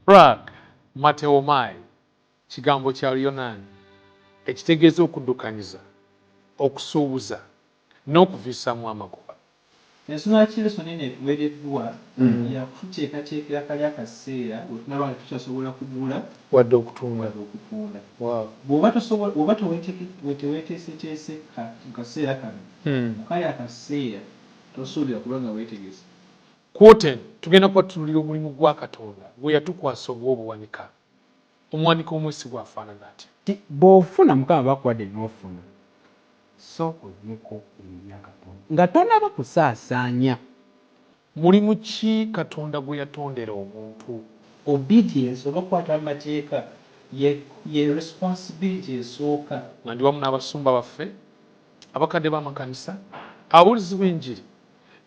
Pragmateomai kigambo kya Luyonaani ekitegeeza okuddukanyiza, okusuubuza, n'okuviisaamu amagoba. Ensonga ki lesson eno etuweereddwa ya kututeekateekera kali akaseera we tunaaba nga tetukyasobola kugula wadde okutunda. Wadde okutunda. Bw'oba tosobola, bw'oba teweeteeseteese mu kaseera kano, mu kali akaseera tosuubira kuba nga weetegese. Quoten, tugenda kuba tutunulira omulimu gwa Katonda gwe yatukwasa ogw'obuwanika. Omuwanika omwesigwa afaanana atya? Bw'ofuna Mukama bakuwadde n'ofuna, sooka ogyeko ebibyo akatono nga tonaba kusaasaanya. Mulimu ki Katonda gwe yatondera omuntu? Obedience oba okukwata amateeka ye responsibility esooka. Nga ndi wamu n'abasumba baffe, abakadde b'amakanisa, ababuulizi b'enjiri,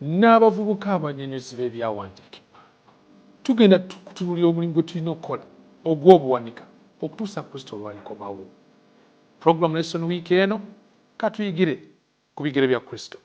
n'abavubuka abannyonnyozi b'ebyawandiikibwa. Tugenda kutunuulira omulimu gwe tulina okukola ogw'obuwanika okutuusa Kristo lw'alikomawo. Program Lesson Week eno, katuyigire ku bigere bya Kristo.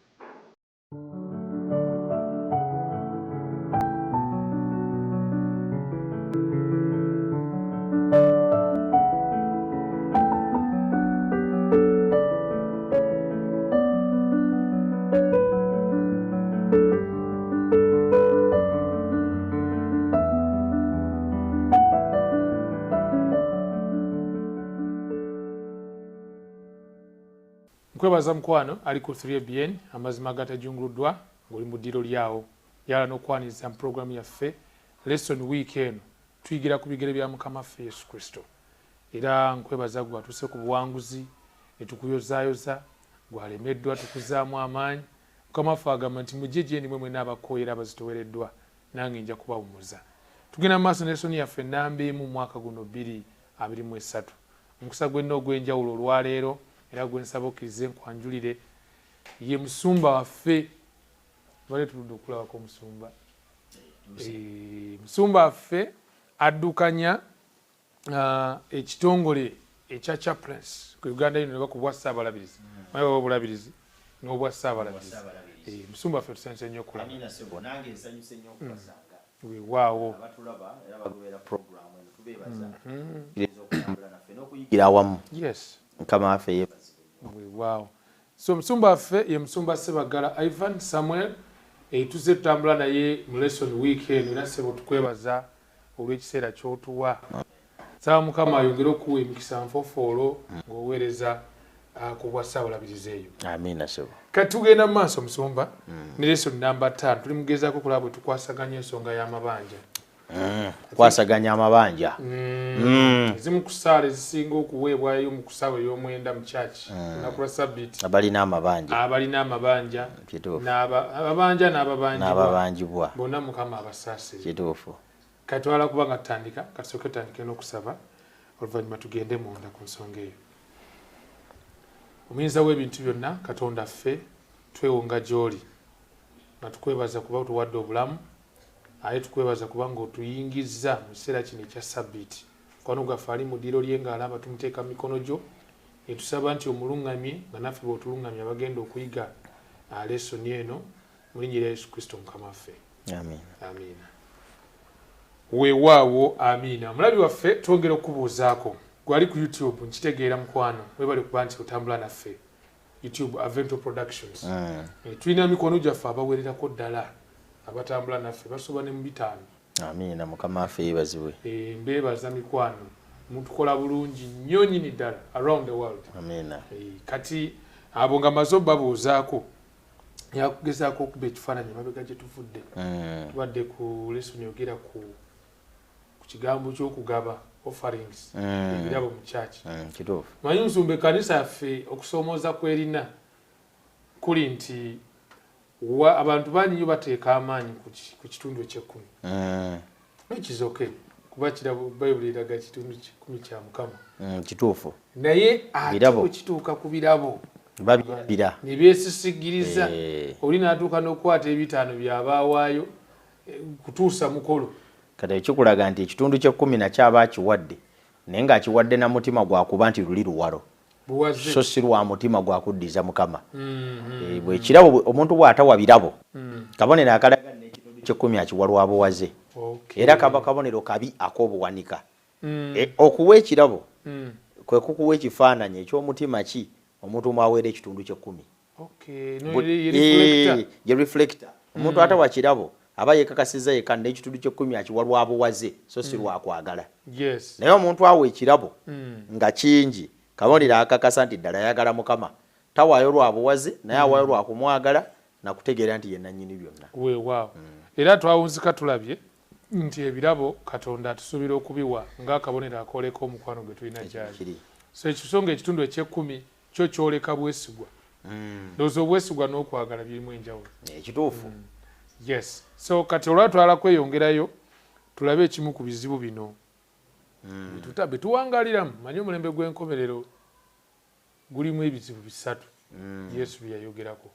Nkwebaza mukwano ali ku 3ABN amazima agatajunguluddwa ng'oli mu ddiiro lyawo yala n'okwaniriza mu pulogulaamu yaffe Lesson Week eno tuyigira ku bigere bya Mukama waffe Yesu Kristo. Era nkwebaza gwe atuuse ku buwanguzi ne tukuyozaayoza, gwe alemeddwa tukuzaamu amaanyi. Mukama waffe agamba nti mujje gye ndi mwe mwenna abakooye era abazitowereddwa, nange nja kubawummuza. Tugenda mu maaso ne lesoni yaffe ennamba emu mu mwaka guno bbiri abiri mu esatu. Omukisa gwenna ogw'enjawulo olwaleero era gwe nsaba okkirize nkwanjulire ye musumba waffe. Tubadde tuludde okulabako omusumba. Musumba waffe addukanya ekitongole ekya chaplains ku Uganda Union oba ku bwa Ssaabalabirizi. Omanyi baba obulabirizi n'obwa Ssaabalabirizi. Musumba waffe tusanyuse nnyo okulaba. Amiina ssebo, nange nsanyuse nnyo okubasanga. Weewaawo. Abatulaba era abagoberera program eno tubeebaza okukkiriza okutambula naffe n'okuyigira awamu. Yes. Mukama waffe yeebazibwe nnyo. Weewaawo. So musumba waffe ye musumba Ssebaggala Ivan Samuel, tuzze tutambula naye mu lesson week eno era ssebo tukwebaza olw'ekiseera ky'otuwa. Nsaba Mukama ayongere okukuwa emikisa nfofoolo ng'oweereza ku bwa Ssaabalabirizi eyo. Amiina ssebo. Kati tugenda mu maaso musumba ne lesson namba 5 tuli mugezaako okulaba bwe tukwasaganya ensonga y'amabanja. Kwasaganya amabanja. Ezimu ku ssaala ezisinga okuweebwayo mu kusaawa ey'omwenda mu church olunaku lwa Sabbiiti. Abalina amabanja. Abalina amabanja. Kituufu. Ababanja n'ababanjibwa. N'ababanjibwa. Bonna Mukama abasaasire. Kituufu. Kati twala kuba nga tutandika, katusooke tutandike n'okusaba, oluvannyuma tugende munda ku nsonga eyo. Omuyinza w'ebintu byonna, Katonda ffe, twewonga gy'oli nga tukwebaza kuba otuwadde obulamu, aye tukwebaza kubanga otuyingizza mu kiseera kino ekya Sabbiiti. Mukwano gwaffe ali mu ddiiro lye ng'alaba tumuteeka mu mikono gyo, ne tusaba nti omuluŋŋamye nga naffe bw'otuluŋŋamya abagenda okuyiga lesoni eno mu linnya erya Yesu Kristo Mukama waffe. Amiina. Amiina. Weewaawo, amiina. Omulabi waffe twongera okukubuuzaako. Gwe ali ku YouTube nkitegeera mukwano, weebale kuba nti otambula naffe. YouTube Avento Productions. Tulina mikono gyaffe abawererako ddala abatambula naffe basoba ne mu 500. Amiina, Mukama waffe yeebazibwe. Mbeebaza mikwano, mutukola bulungi nnyo nnyini ddala around the world. Amiina. Kati abo nga maze obabuuzaako, yakugezaako okuba ekifaananyi emabega gye tuvudde. Tubadde ku lesson yogera ku kigambo ky'okugaba offerings, ebirabo mu church. Kituufu. Manyi musumba ekkanisa yaffe okusoomooza kw'erina kuli nti abantu bangi nnyo bateeka amaanyi ku kitundu eky'ekkumi. Which is okay. Kuba kirabo Bayibuli eraga kitundu kikumi kya Mukama. Kituufu. Naye ate Birabo. bwe kituuka ku birabo, Babirabira. Ne beesisigiriza. Oli n'atuuka n'okukwata ebitaano by'abaawaayo, kutuusa mukolo. Kati ekikulaga nti ekitundu ky'ekkumi nakyo aba akiwadde, naye ng'akiwadde na mutima gwa kuba nti luli luwalo. Buwaze. So si lwa mutima gwa kuddiza Mukama. Bwe kirabo, omuntu bw'atawa birabo, kabonero akalaga n'ekitundu ky'ekkumi akiwa lwa buwaze. Era kaba kabonero kabi ak'obuwanika. Okuwa ekirabo kwe kukuwa ekifaananyi eky'omutima ki omuntu mwaweera ekitundu ky'ekkumi. Ye reflector. Omuntu atawa kirabo aba yeekakasizza yekka n'ekitundu ky'ekkumi akiwa lwa buwaze so si lwa kwagala. Naye omuntu awa ekirabo nga kingi, kabonero akakasa nti ddala ayagala Mukama. Tawaayo lwa buwaze naye awaayo lwa kumwagala nakutegeera nti ye nannyini byonna. Weewaawo. Era twawunzika tulabye nti ebirabo Katonda atusuubira okubiwa ng'akabonero akooleka omukwano gwe tulina gy'ali. So ekyo nga ekitundu eky'ekkumi kyo kyoleka bwesigwa. Ndowooza obwesigwa n'okwagala birimu enjawulo. Ekituufu. Yes. So kati olwatwala kweyongerayo tulabe ekimu ku bizibu bino bye tuwangaliramu. Manyi omulembe gw'enkomerero gulimu ebizibu bisatu Yesu bye yayogerako.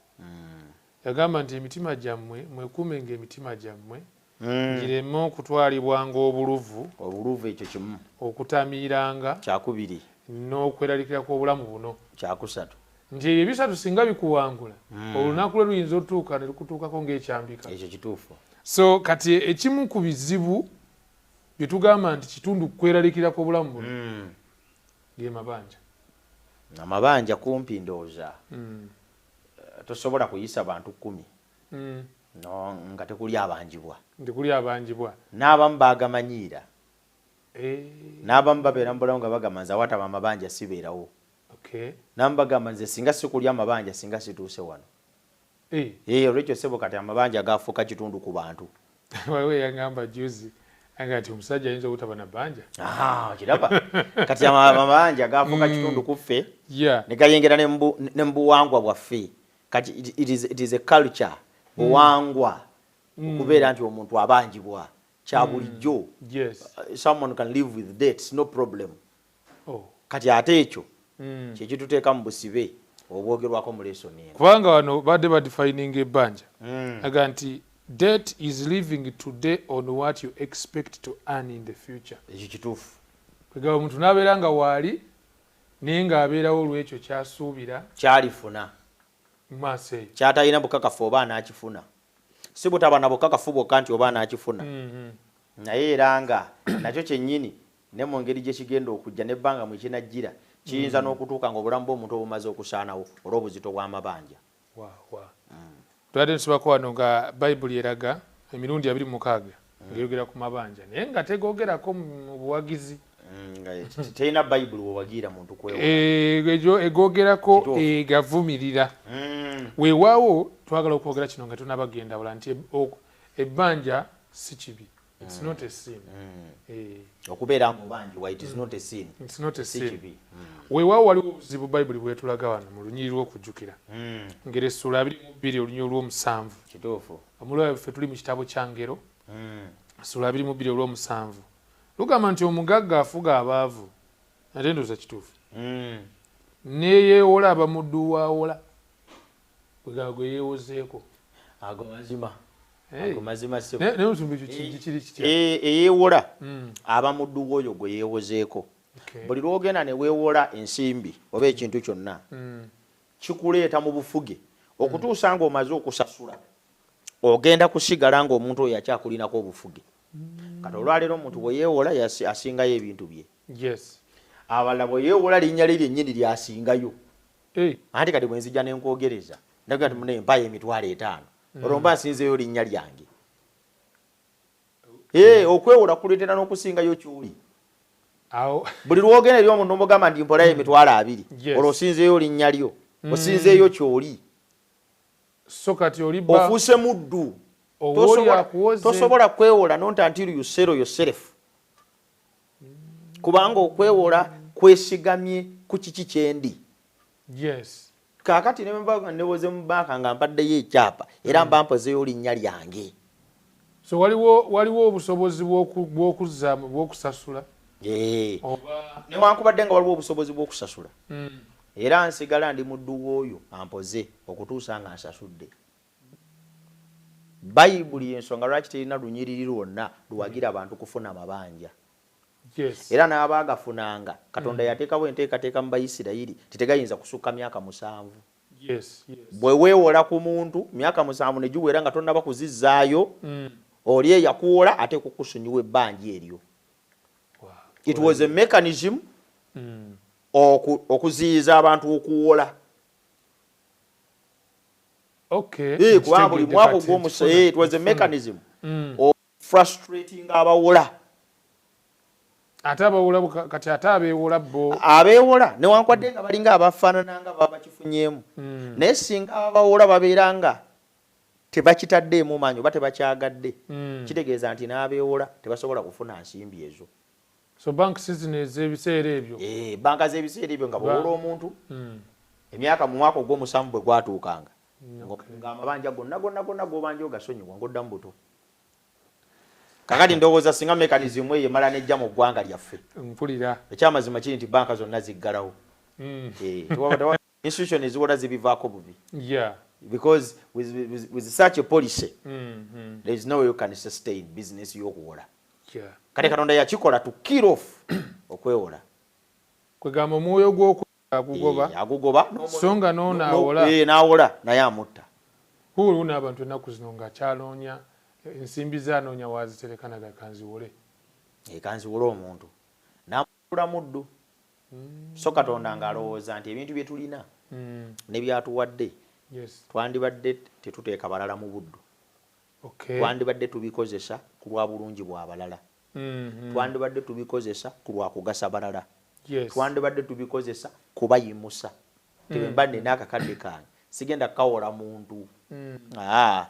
Yagamba nti emitima gyammwe, mwekuumenga emitima gyammwe gireme okutwalibwanga obuluvu. Obuluvu ekyo kimu. Okutamiiranga. Kyakubiri. N'okweraliikirira kw'obulamu buno. Kyakusatu. Nti ebyo ebisatu singa bikuwangula, olunaku lwe luyinza otuuka ne lukutuukako ng'ekyambika. Ekyo kituufu. So kati ekimu ku bizibu bye tugamba nti kitundu kweraliikirira kw'obulamu buno ge mabanja. Amabanja kumpi ndowooza tosobola kuyisa bantu 10 no nga tekuli abanjibwa. Tekuli abanjibwa. N'abamu baagamanyiira. N'abamu babeera mu bulamu nga bagamba nze awataba amabanja sibeerawo. N'abamu bagamba nze singa sikulya amabanja singa situuse wano. Olwekyo ssebo kati amabanja gaafuuka kitundu ku bantu. Waliwo eyangamba juzi anga nti omusajja ayinza obutaba na bbanja. Kiraba kati amabanja gaafuuka kitundu ku ffe ne gayingira ne mu buwangwa bwaffe. Kati it is a culture, buwangwa okubeera nti omuntu abanjibwa kya bulijjo. Someone can live with debts, no problem. Kati ate ekyo kyekituteeka mu busibe obwogerwako mu lesson eno. Kubanga wano badde badefininga ebbanja. Aga nti debt is living today on what you expect to earn in the future. Ekyo kituufu. Kwegamba omuntu n'abeera nga waali naye ng'abeerawo olw'ekyo ky'asuubira kyalifuna mu maaso eyo. Kyatalina bukakafu oba anaakifuna. Si butaba na bukakafu bwokka nti oba anaakifuna. Naye era nga nakyo kyennyini ne mu ngeri gye kigenda okujja n'ebbanga mwe kinajjira kiyinza n'okutuuka ng'obulamu bw'omuntu obumaze okusaanawo olw'obuzito bw'amabanja. Tubadde tusubako wano nga Bayibuli eraga emirundi 26 ng'eyogera ku mabanja naye nga tegogerako mu buwagizi. Terina Bayibuli wewagira muntu kwewola. Egogerako egavumirira. Weewaawo twagala okwogera kino nga tunabagenda wala nti ebbanja si kibi. It's not a sin. Okubeera ng'obanjibwa it is not a sin. It's not a sin. Weewaawo waliwo obuzibu Bayibuli bwetulaga wano mu lunyiriri lw'okujjukira. Ngero essula 22 olunyiriri olw'omusanvu. Kituufu. Omulaba ffe tuli mu kitabo kya Ngero. Essula 22 olw'omusanvu. Lugamba nti omugagga afuga abaavu. Ate ndowooza kituufu. Neyeewola aba muddu waawola. Kwegamba gwe yeewozeeko. Ago mazima. Ago mazima ssebo. Naye omusumba ekyo kiri kitya? Eyeewola aba muddu w'oyo gwe yeewozeeko. Buli lw'ogenda ne weewola ensimbi oba ekintu kyonna kikuleeta mu bufuge okutuusa ng'omaze okusasula ogenda kusigala ng'omuntu oyo akyakulinako obufuge. Kati olwaleero omuntu bwe yeewola asingayo ebintu bye. Abalala bwe yeewola linnya lye lyennyini lyasingayo. Anti kati bwe nzija ne nkwogereza ndaga nti munne mpayo 50,000 olwo mba nsinzeeyo linnya lyange. Okwewola kuleetera n'okusingayo ky'oli. Buli lw'ogenda eri omuntu n'omugamba nti mpolayo 20,000 olwo osinzeeyo linnya lyo, osinzeeyo ky'oli. So kati oli ofuuse muddu. Tosobola kwewola not until you settle yourself. Kubanga okwewola kwesigamye ku kiki kyendi. Kaakati ne mba newoze mu banka nga mpaddeyo ekyapa era mba mpozeeyo linnya lyange. So waliwo obusobozi bw'okusasula. Newankubadde nga waliwo obusobozi bw'okusasula. Era nsigala ndi muddu w'oyo ampoze okutuusa nga nsasudde. Bayibuli ensonga lwaki terina lunyiriri lwonna luwagira abantu kufuna mabanja. Era n'abaagafunanga Katonda yateekawo enteekateeka mu Bayisirayiri titegayinza kusukka myaka 7. Bwe weewola ku muntu myaka 7 ne giwera nga tonnaba kuzizzaayo, Oli eyakuwola ate kukusonyiwa ebbanja eryo. It was a mechanism okuziyiza abantu okuwola. Kubanga buli mwaka ogw'omusanvu, it was a mechanism frustrating abawola. Ate abawola kati, ate abeewola bo? Abeewola newankwadde nga balinga abafaanana nga baba bakifunyeemu, naye singa abawola babeera nga tebakitaddeemu maanyi oba tebakyagadde, kitegeeza nti n'abeewola tebasobola kufuna nsimbi ezo. So banks zino ez'ebiseera ebyo? Eh, banka z'ebiseera ebyo nga bwowola omuntu, emyaka mu mwaka ogw'omusanvu bwe gwatuukanga, ng'amabanja gonna gonna gonna g'obanja ogasonyiwa, ng'oddamu buto. Kakati ndowooza singa mechanism eyo emala nejja mu ggwanga lyaffe, Mpulira. ekyamazima kiri nti banka zonna ziggalawo. Eh, institution eziwola zibivaako bubi because with such a policy, there is no way you can sustain business y'okuwola. Kale Katonda yakikola to kill off okwewola. Kwegamba omwoyo gw'okugoba. Eh, agugoba. So nga n'ono awola. Eh, n'awola naye amutta. Huliwo n'abantu ennaku zino ng'akyaloonya ensimbi ze, anoonya waazitereka, naga kanziwole. Eh, kanziwole omuntu n'amula muddu. So Katonda ng'alowooza nti ebintu bye tulina ne byatuwadde, twandibadde tetuteeka balala mu buddu. Twandibadde tubikozesa ku lwa bulungi bw'abalala. Twandibadde tubikozesa ku lwa kugasa balala. Twandibadde tubikozesa kubayimusa. Tebwe mba nina akakadde kange, sigenda kukawola muntu. Aa,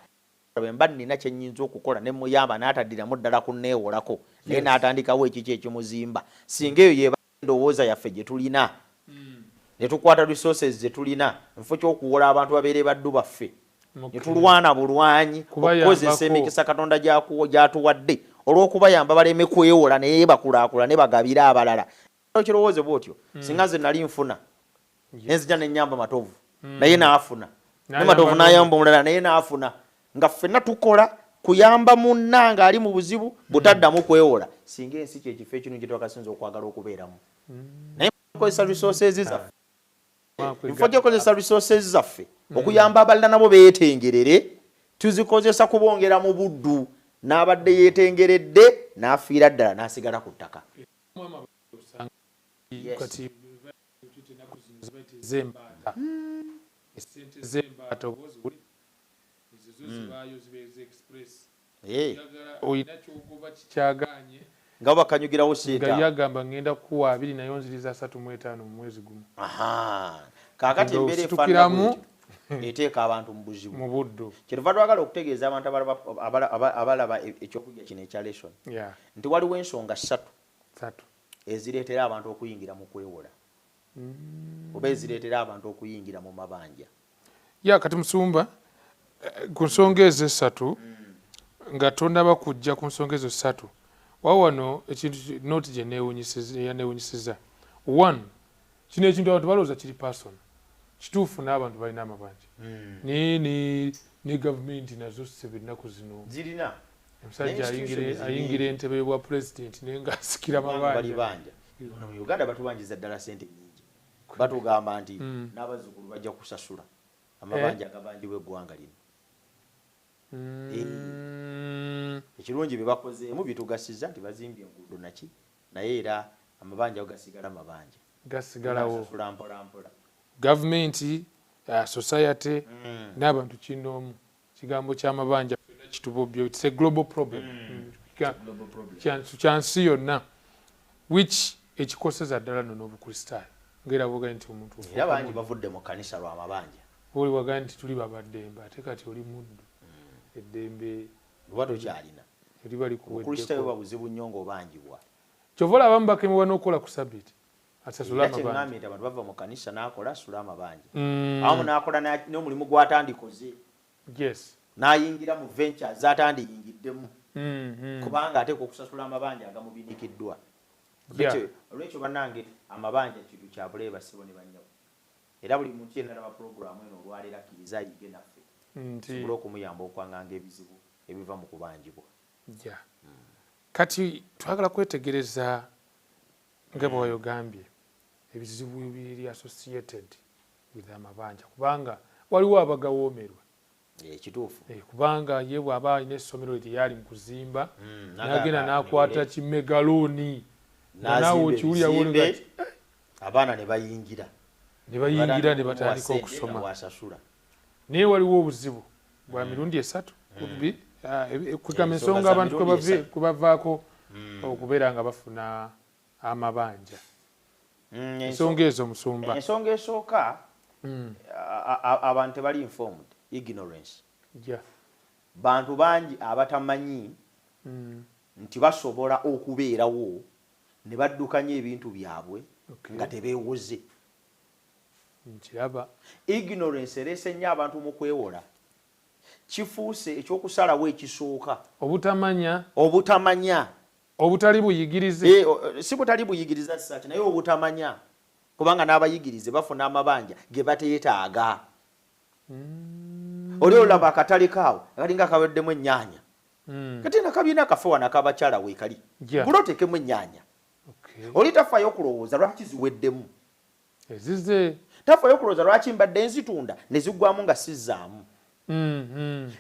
bwe mba nina kyenyinza okukola ne muyamba n'ataddiramu ddala kunneewolako, naye n'atandikawo ekiki ekimuzimba. Singa eyo yeba endowooza yaffe gye tulina, ne tukwata resources ze tulina, nfo ky'okuwola abantu babeere baddu baffe, ne tulwana bulwanyi Kubayambako. okukozesa emikisa Katonda gy'atuwadde olw'okubayamba baleme kwewola, naye bakulaakulane, bagabire abalala. Okirowooze bwotyo, singa nze nali nfuna, nenzija nenyamba Matovu, naye naafuna, ne Matovu n'ayamba omulala, naye naafuna, nga ffenna tukola kuyamba munna ng'ali mu buzibu butaddamu kwewola, singa ensi kyekifo ekirungi twakasinza okwagala okubeeramu. Naye kozesa resources zaffe, nfo gyokozesa resources zaffe okuyamba abalala nabo beetengerere, tuzikozesa kubongera mu buddu, n'abadde yeetengeredde n'afiira ddala n'asigala ku ttaka. Kati ennaku zino zibaita ez'embaata, esente z'embaata, oba oziwulira ezo zo zibaayo, ziba eza express. Oyagala olina kyogoba kikyaganye, nga bakanyugirawo sente. Nga yagamba ngenda kukuwa 20, naye onziriza 35 mu mwezi gumu. Aha. Kaakati Nga embeera ositukiramu efaanana bwetyo eteeka abantu mu buzibu. Mu buddu. Kyetuva twagala okutegeeza abantu abalaba ekyokurya kino ekya lesson nti waliwo ensonga ssatu Satu. ezireetera abantu okuyingira mu kwewola oba ezireetera abantu okuyingira mu mabanja. Ya, kati musumba, ku nsonga ezo essatu, nga tonaba kujja ku nsonga ezo ssatu, wa wano ekintu note gye neewunyisiza, one, kino ekintu abantu balowooza kiri personal. Kituufu, n'abantu balina amabanja, naye ne gavumenti nazo sebe ennaku zino Zirina. Omusajja Ne institutions. ayingira entebe y'obwa pulezidenti naye ng'asikira bali mabanja. Banja. Wano mu Uganda batubanjiza ddala sente nyingi. Batugamba nti n'abazzukulu bajja kusasula amabanja agabanjibwa eggwanga lino. Ekirungi bye bakozeemu bitugasiza nti bazimbye enguudo naki, naye era amabanja go gasigala mabanja. Gasigalawo. Sasula mpola mpola. Gavumenti, society n'abantu kinoomu, kigambo ky'amabanja ffenna kitubobyo. It's a global problem. Kya nsi yonna, which ekikoseza ddala nno n'obukristaayo, ngaera bwogaye nti omuntu Era bangi bavudde mu kanisa lwa mabanja. Oli wagaye nti tuli babaddembe, ate kati oli muddu, eddembe Luba tokyalina. Eriba Obukristaayo likuweddeko. Buba buzibu nnyo ng'obanjibwa. Kyova olaba abamu bakemebwa n'okukola ku sabiti asasule Era amabanja. Kyeŋŋambye nti abantu bava mu kanisa n'akola asule amabanja, awamu n'akola n'omulimu gw'atandikoze, n'ayingira mu ventures z'atandiyingiddemu, kubanga ateekwa okusasula amabanja agamubinikiddwa. Olwekyo bannange, amabanja kintu kya buleeba, ssebo ne bannyabo, era buli muntu yenna alaba pulogulaamu eno olwaleero akkirize ayige naffe, Nti sobole okumuyamba okwanganga ebizibu ebiva mu kubanjibwa. Yeah. Kati twagala kwetegereza nga bwe wayogambye ebizibu biri associated with amabanja, kubanga waliwo abagawoomerwa. Kituufu. Kubanga ye bw'aba alina essomero lye lyali mu kuzimba, n'agenda n'akwata ki mega loan, naawe okiwulira. Abaana ne bayingira. Ne bayingira ne batandika okusoma, naye waliwo obuzibu bwa mirundi esatu kugamba ensonga abantu kwebavaako okubeera nga bafuna amabanja. Ensonga ezo, musumba. Ensonga esooka, abantu tebali informed, ignorance. Bantu bangi abatamanyi nti basobola okubeerawo ne baddukanya ebintu byabwe nga tebeewoze. Nkiraba. Ignorance ereese nnyo abantu mu kwewola. Kifuuse ekyokusalawo ekisooka. Obutamanya. Obutamanya. Obutali buyigirize. Si butali buyigiriza saki, naye obutamanya, kubanga n'abayigirize bafuna amabanja ge bateetaaga. Oli olaba akatale kaawo akalinga akaweddemu ennyaanya, kati nakabiina kafe wano akabakyala weekali, gula oteekemu ennyaanya. Oli tafaayo okulowooza lwaki ziweddemu. Ezize. Tafaayo okulowooza lwaki mbadde nzitunda ne ziggwamu nga sizzaamu.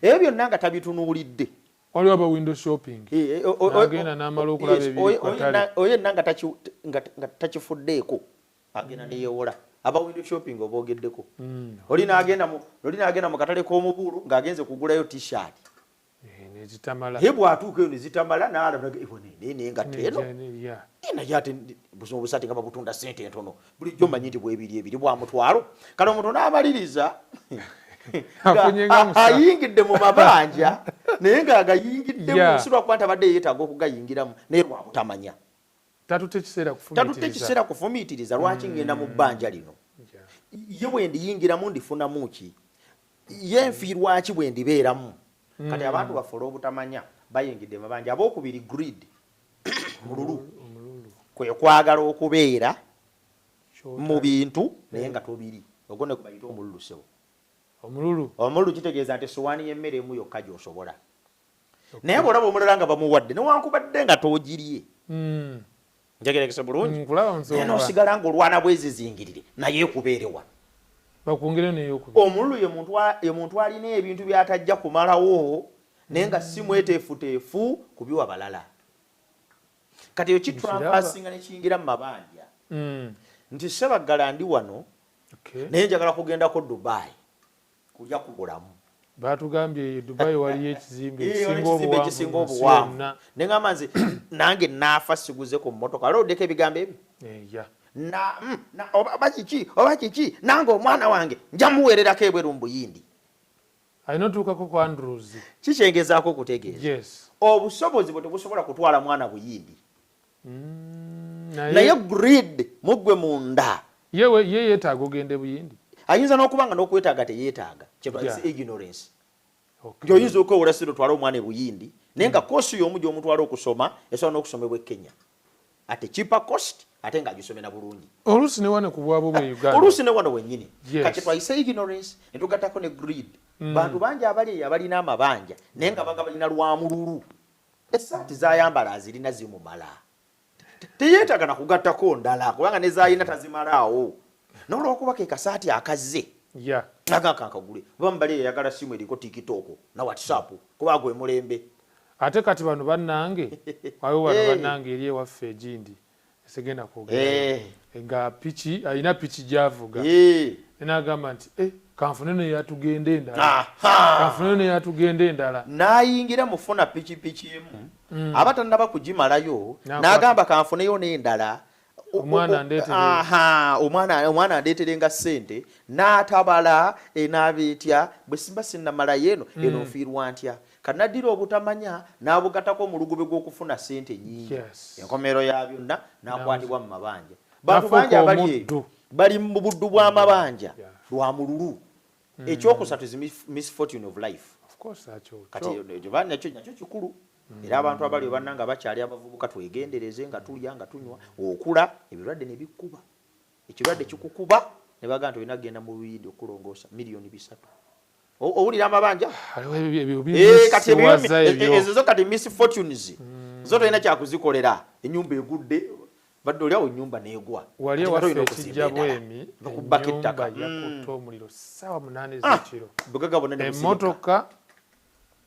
Ebyo byonna nga tabitunuulidde. Waliwo aba window shopping, nagenda n'amala okulaba ebiri ku katale. Oyo yenna nga takifuddeeko agenda neyewola. Aba window shopping oboogeddeko. Oli n'agenda mu katale k'omubuulu ng'agenze kugulayo T-shirt. Nezitamala. Ye bw'atuuka eyo nezitamala, n'alaba nengatta eno, naye ate busoma obusaati nga babutunda sente entono, bulijjo mmanyi nti bwebiri ebiri bwa mutwalo. Kale omuntu n'amaliriza ayingidde mu mabanja, naye ng'agayingiddemu si lwakuba nti abadde yeetaaga okugayingiramu, naye lwabutamanya. Tatutte kiseera. Tatutte kiseera kufumiitiriza lwaki ngenda mu bbanja lino, ye bwe ndiyingiramu ndifunamu ki, ye nfiirwaki bwe ndibeeramu. Kati abantu baffe olw'obutamanya bayingidde mabanja. Abookubiri, greed, mululu, kwe kwagala okubeera mu bintu naye nga tobiri. Ogwo ne gubayita omululu, sewo. Omululu. Omululu kitegeeza nti essowaani y'emmere emu yokka gy'osobola, naye bw'olaba omulala nga bamuwadde, newankubadde nga toogirye, ntegerekese bulungi, naye n'osigala ng'olwana bwezizingirire naye ekubeerewa. Bakwongereyo neyokubiri. Omululu ye muntu alina ebintu by'atajja kumalawo, naye nga si mweteefuteefu kubiwa balala. Kati eyo kitwampasinga nekiyingira mu mabanja nti sebaggala ndi wano, naye njagala kugendako Dubai kulya ku bulamu. Batugambye Dubai waliyo ekizimbe ekisinga obuwanvu, neŋamba nze nange naafa siguze ku mmotoka. Wali oddeko ebigambo ebyo, oba kiki oba kiki, nange omwana wange nja muweererako ebweru mu Buyindi. Alina otuukako ku Andrews. Kikyengezaako okutegeeza, obusobozi bwe tebusobola kutwala mwana Buyindi, naye greed muggwe munda. Ye yeetaaga ogende Buyindi. Ayinza n'okuba nga n'okwetaaga teyeetaaga. Kyetwayise ignorance, nti oyinza okwewola sente otwale omwana e Buyindi, naye nga course y'omu gy'omutwala okusoma esobola n'okusomebwa e Kenya ate cheaper cost, ate ng'agisomera bulungi. Oluusi ne wano ku bwabwe bwe Uganda. Oluusi ne wano wennyini. Kati twayise ignorance ne tugattako ne greed. Bantu bangi abali eyo abalina amabanja, naye nga baga balina lwa mululu. Essaati zayambala azirina zimumala, teyeetaaga na kugattako ndala, kubanga ne zayina tazimalaawo, n'olwokuba ke kasaati akazze aga kankagule. Oba mubali eyagala simu eriko TikTok na WhatsApp, kuba gwe mulembe. Ate kati bano bannange, waliwo bano bannange eri ewaffe egindi esegenda kwogera, nga piki alina piki gyavuga, nagamba nti, "Eh, kanfune neyatugenda endala, kanfune neyatugenda endala." N'ayingira mufuna pikipiki emu, aba tannaba kugimalayo, n'agamba kanfuneyo n'endala. Omwana andeetere. Aha, omwana andeetere nga ssente, n'atabala enaaba etya bwe simba sinnamalayo eno, eno nfiirwa ntya? Kanaddira obutamanya n'abugatako omulugube gw'okufuna ssente nyingi. Enkomero ya byonna n'akwatibwa mu mabanja. Bantu N'afuuka bangi abali eyo omuddu. bali mu buddu bw'amabanja lwa mululu. Ekyokusatu is misfortune of life. Of course, akyo Kati ekyo nakyo kikulu era abantu abali bannanga bakyali abavubuka, twegendereze nga tulya nga tunywa. Okula ebirwadde ne bikkuba, ekirwadde kikukuba ne bagamba nti olina kugenda mu Buyindi okulongoosa miliyoni 300. Owulira amabanja. Haliwo ebyo Kati ebyo bisiwaza ebyo. Ezo zo kati misfortunes zo tolina kyakuzikolera. Enyumba egudde. Badde oli awo ennyumba n'egwa. Wali Ate nga ewaffe tolina okuzimba ekijja endala. bwemi, Bakubbako ennyumba ettaka. yakutte omuliro ssaawa 8 ez'ekiro. Bugagga bwonna ne busirika. Emmotoka,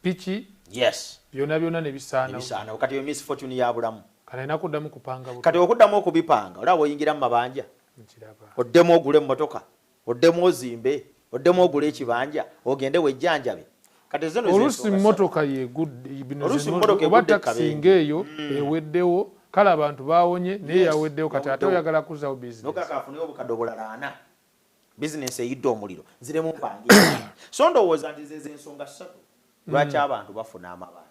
piki, Yes. byonna byonna ne bisaanawo. Ebisaanawo. Kati eyo misfortune ya bulamu. Kati alina kuddamu kupanga buto. Kati okuddamu okubipanga, olaba oyingira mu mabanja. Nkiraba. Oddemu ogule emmotoka, oddemu ozimbe, oddemu ogule ekibanja, ogende wejjanjabe. Kati zino ze Oluusi ensonga ssatu. mmotoka yegudde, bino Oluusi zino mmotoka oba egudde takisi kabenje. ng'eyo eweddewo, kale abantu baawonye, naye Yes, yaweddewo, kati ate yaweddewo. oyagala kuzaawo bizinesi. Nokaka afuneyo obukadde obulala ana. Bizinesi eyidde omuliro, nziremu mpange. So ndowooza nti ze ensonga ssatu lwaki abantu bafuna amabanja.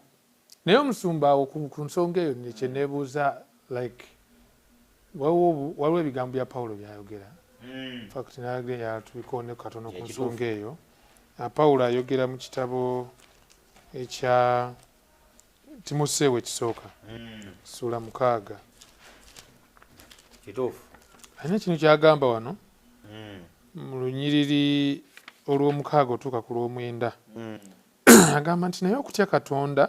Naye omusumba awo ku nsonga eyo kye neebuuza, like waliwo ebigambo bya Pawulo by'ayogera. In fact, nayogera yatubikoone katono ku Ekituufu. nsonga eyo. Pawulo ayogera mu kitabo ekya Timoseewo ekisooka, ssuula 6. Kituufu. Alina ekintu ky'agamba wano mu lunyiriri olw'omukaaga otuuka ku lw'omwenda. Agamba nti naye okutya Katonda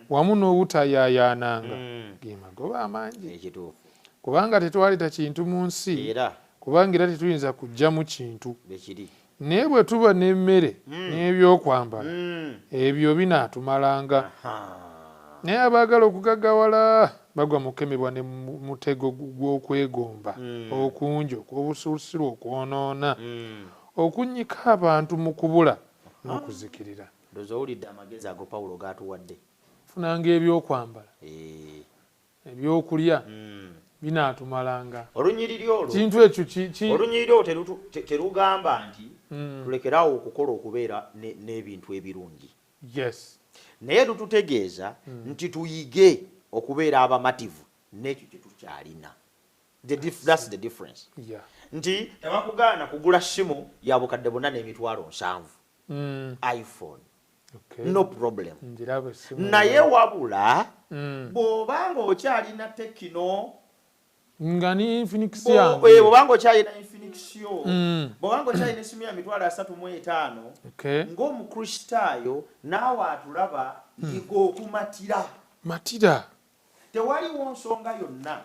wamu n'obutayaayaananga ge magoba amangi. Ekituufu. Kubanga tetwaleeta kintu mu nsi, Era. kubanga era tetuyinza kuggyamu kintu. Bekiri. Naye bwe tuba n'emmere n'ebyokwambala, ebyo binaatumalanga. Naye abaagala okugaggawala bagwa mu kukemebwa ne mu mutego gw'okwegomba okungi okw'obusirusiru okwonoona, okunnyika abantu mu kubula n'okuzikirira. Ndowooza owulidde amagezi ago Pawulo g'atuwadde. Funanga ebyokwambala, ebyokulya binaatumalanga. Olunyiriri olwo, Kintu ekyo olunyiriri olwo terugamba nti tulekeraawo okukola okubeera n'ebintu ebirungi. Yes. Naye lututegeeza nti tuyige okubeera abamativu n'ekyo kye tukyalina. That's the difference. Nti tebakugaana kugula ssimu ya bukadde 4,700,000. iPhone. No problem. Njiraba essimu Naye eyo. wabula bw'obanga okyalina Tecno, nga ni Infinix yange. Bw'obanga okyalina Infinix yo, bw'obanga okyalina essimu ya 35,000, ng'Omukristaayo naawe atulaba, yiga okumatira. Matira. Tewaliwo nsonga yonna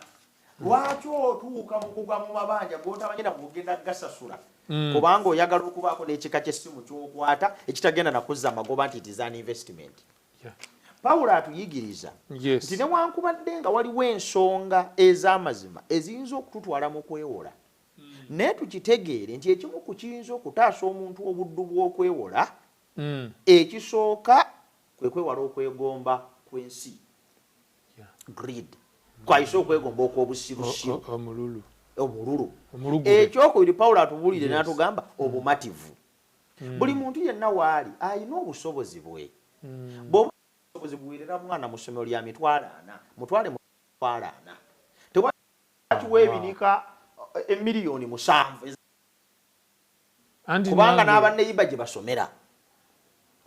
lwaki otuuka mu kugwa mu mabanja g'otamanyi na kugenda gasasula, kubanga oyagala okubaako n'ekika ky'essimu ky'okwata ekitagenda na kuzza amagoba nti it is an investment. Pawulo atuyigiriza nti newankubadde nga waliwo ensonga ez'amazima eziyinza okututwala mu kwewola, naye tukitegeere nti ekimu ku kiyinza okutaasa omuntu obuddu bw'okwewola, ekisooka kwe kwewala okwegomba kw'ensi. Greed. Kwayise okwegomba okw'obusirusiru. Omululu. Omululu. Omulugube. Ekyokubiri Pawulo atubuulire n'atugamba obumativu. Buli muntu yenna waali alina obusobozi bwe. Bw'oba obusobozi buweerera mwana mu ssomero lya 40,000, mutwale 40,000. Tewali weebinika emiliyoni 7. Anti Kubanga nange n'abanneyiba gye basomera.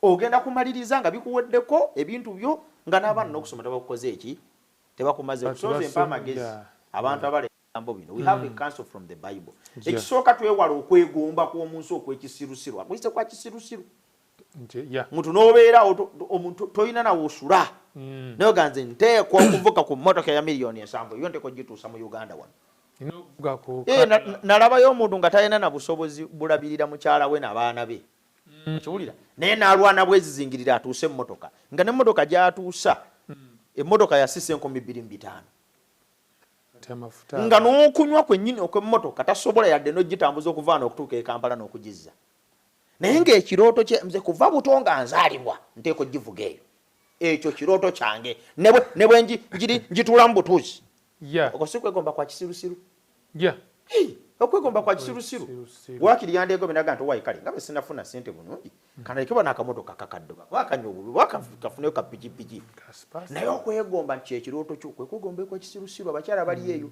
Ogenda kumaliriza nga bikuweddeko ebintu byo nga n'abaana n'okusoma tebakukoze eki? Tebakumaze. Bati Kusooza empa amagezi. basomera. Abantu abala ebigambo bino. We have a counsel from the Bible. Ekisooka twewala okwegomba kw'omunsi okw'ekisirusiru. Akuyise kwa kisirusiru. Nti, yeah. Muntu n'obeera omuntu toyina nawe osula. Naye oga nze nteekwa okuvuga ku mmotoka ya miliyoni 7, yo nteekwa ogituusa mu Uganda wano. Nina okuvuga ku Nalabayo omuntu nga talina na busobozi bulabirira mukyala we n'abaana be. Okiwulira? Naye n'alwana bwezizingirira atuuse emmotoka. Nga n'emmotoka gy'atuusa, emmotoka yasisa 2,500. Ate amafuta. Nga n'okunywa kwennyini okw'emmotoka tasobola yadde n'ogitambuza okuva wano okutuuka e Kampala n'okugizza. Naye ng'ekirooto kye, nze kuva buto nga nzaalibwa, nteekwa ogivuga eyo. Ekyo kirooto kyange. Ne bwe ngituula mu butuuzi. Okwo si kwegomba kwa kisirusiru? Hey, okwegomba kwa kisirusiru. Kisirusiru. Waakiri yandeegombe naga nti owaye kale nga bwe sinafuna ssente bulungi, kanaleke bano akamotoka kakadde, oba kanywa obubi, oba kafuneyo ka pikipiki. Kasipasi. Naye okwegomba nti kyekirooto kyo, kwe kwegomba kwa kisirusiru. Abakyala bali eyo.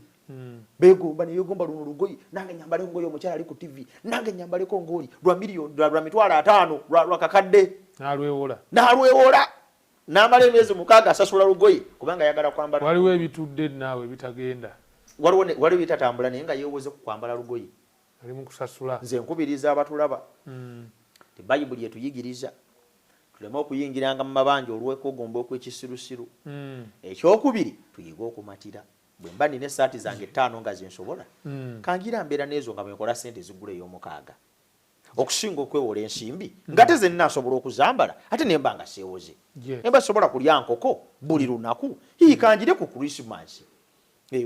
Beegomba ne yeegomba luno lugoye, nange nyambaleko ngoye omukyala ali ku TV, nange nyambaleko ng'oli lwa miliyoni, lwa 50,000, lwa kakadde. N'alwewola. N'alwewola. N'amala emyezi 6 asasula lugoye kubanga ayagala kwambala. Waliwo ebitudde naawe ebitagenda. Waliwo ebitatambula naye nga yeewoze ku kwambala lugoye. Ali mu kusasula. Nze nkubiriza abatulaba. Nti Bayibuli etuyigiriza tuleme okuyingiranga mu mabanja olw'okwegomba okw'ekisirusiru. Ekyokubiri tuyige okumatira. Bwe mba nina essaati zange 5 nga zinsobola, kangira mbeera n'ezo nga bwe nkola ssente zigula ey'omukaaga, okusinga okwewola ensimbi ngate zenna nsobola okuzambala ate ne mba nga seewoze. Ne mba sobola kulya nkoko buli lunaku, kanjire ku Christmas.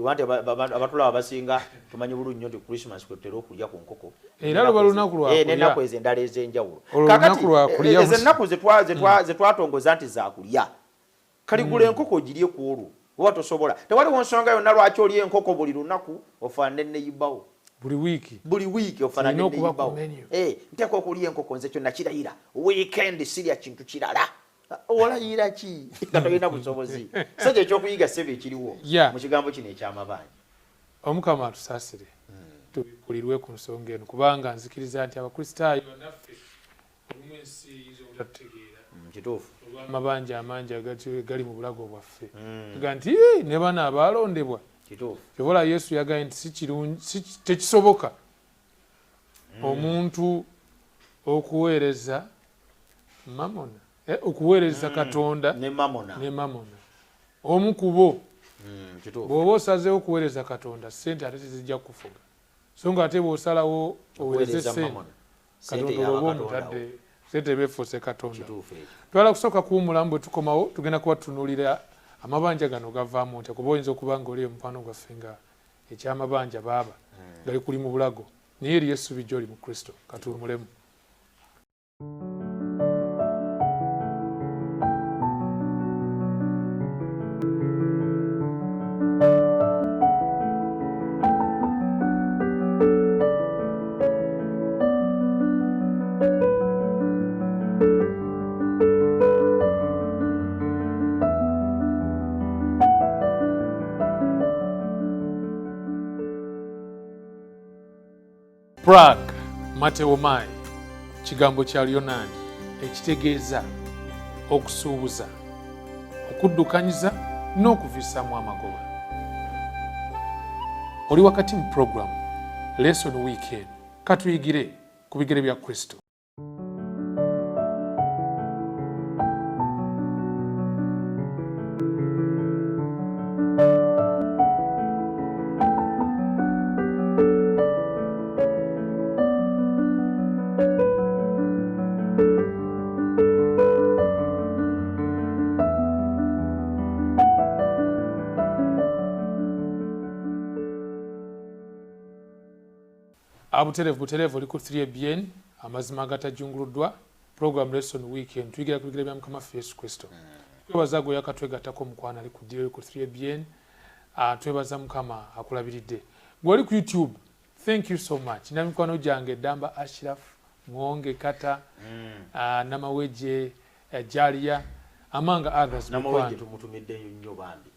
Wante abatulaba abasinga tumanyi bulungi nnyo nti Christmas kwe tutera okulya ku nkoko. Era luba lunaku lwa kulya. N'ennaku ezo endala ez'enjawulo. Olwo lunaku lwa kulya. Ezo ennaku ze twatongoza nti za kulya. Kaligula enkoko ogirye ku olwo. Oba tosobola. Tewaliwo nsonga yonna lwaki olya enkoko buli lunaku ofaanane neyibawo. Buli wiiki. Buli wiiki ofaanane Kirina okuba ku neyibawo. menu. Nteekwa okulya enkoko nze kyonna kirayira. Weekend sirya kintu kirala. Olayira ki? Nga tolina busobozi. So kye ekyokuyiga ssebo ekiriwo mu kigambo kino eky'amabanja. Omukama atusaasire. Tubikulirwe ku nsonga eno kubanga nzikiriza nti Abakristaayo bannaffe olumu ensi eyinza obutatutegeera. Kituufu. Olw'amabanja amangi gali mu bulago bwaffe. Ga nti, Yee, ne bano abaalondebwa. Kituufu. Kyova Yesu yagambye nti si kirungi, si tekisoboka omuntu okuweereza mamona. Okuweereza Katonda ne mamona. Ne mamona. Omu ku bo. Kituufu. Bw'oba osazeewo okuweereza Katonda, ssente ate tezijja kukufuga. So nga ate bw'osalawo oweereze Okuweereza ssente, mamona. Katonda Ssente oba yaba omutadde, Katonda wo. ssente beefuuse Katonda. Kituufu ekyo. Twala kusooka kuwummulamu, bwe tukomawo tugenda kuba tutunuulira amabanja gano gavaamu ntya, kuba oyinza okuba nga oli omukwano gwaffe nga ekyamabanja baaba nga likuli mu bulago, naye eriyo essuubi gy'oli mu Kristo. Katuwummulemu. Prague Mateomai kigambo kya Luyonaani ekitegeeza okusuubuza, okuddukanyiza n'okuvisaamu amagoba. Oli wakati mu program Lesson Weekend, katuyigire ku bigere bya Kristo. Abuterevu buterevu oli ku 3ABN, amazima agatajunguluddwa, program Lesson Weekend, tuyigira ku bigere bya Mukama waffe Yesu Kristo. Twebaza gwe yakatwegattako omukwano ali ku ddiro ku 3ABN, twebaza Mukama akulabiridde. Gwe oli ku YouTube, thank you so much. Na mikwano gyange Damba Ashraf, Mwonge Kata, Namaweje, Jalia, among others. Namaweje tumutumidde nnyo bambi.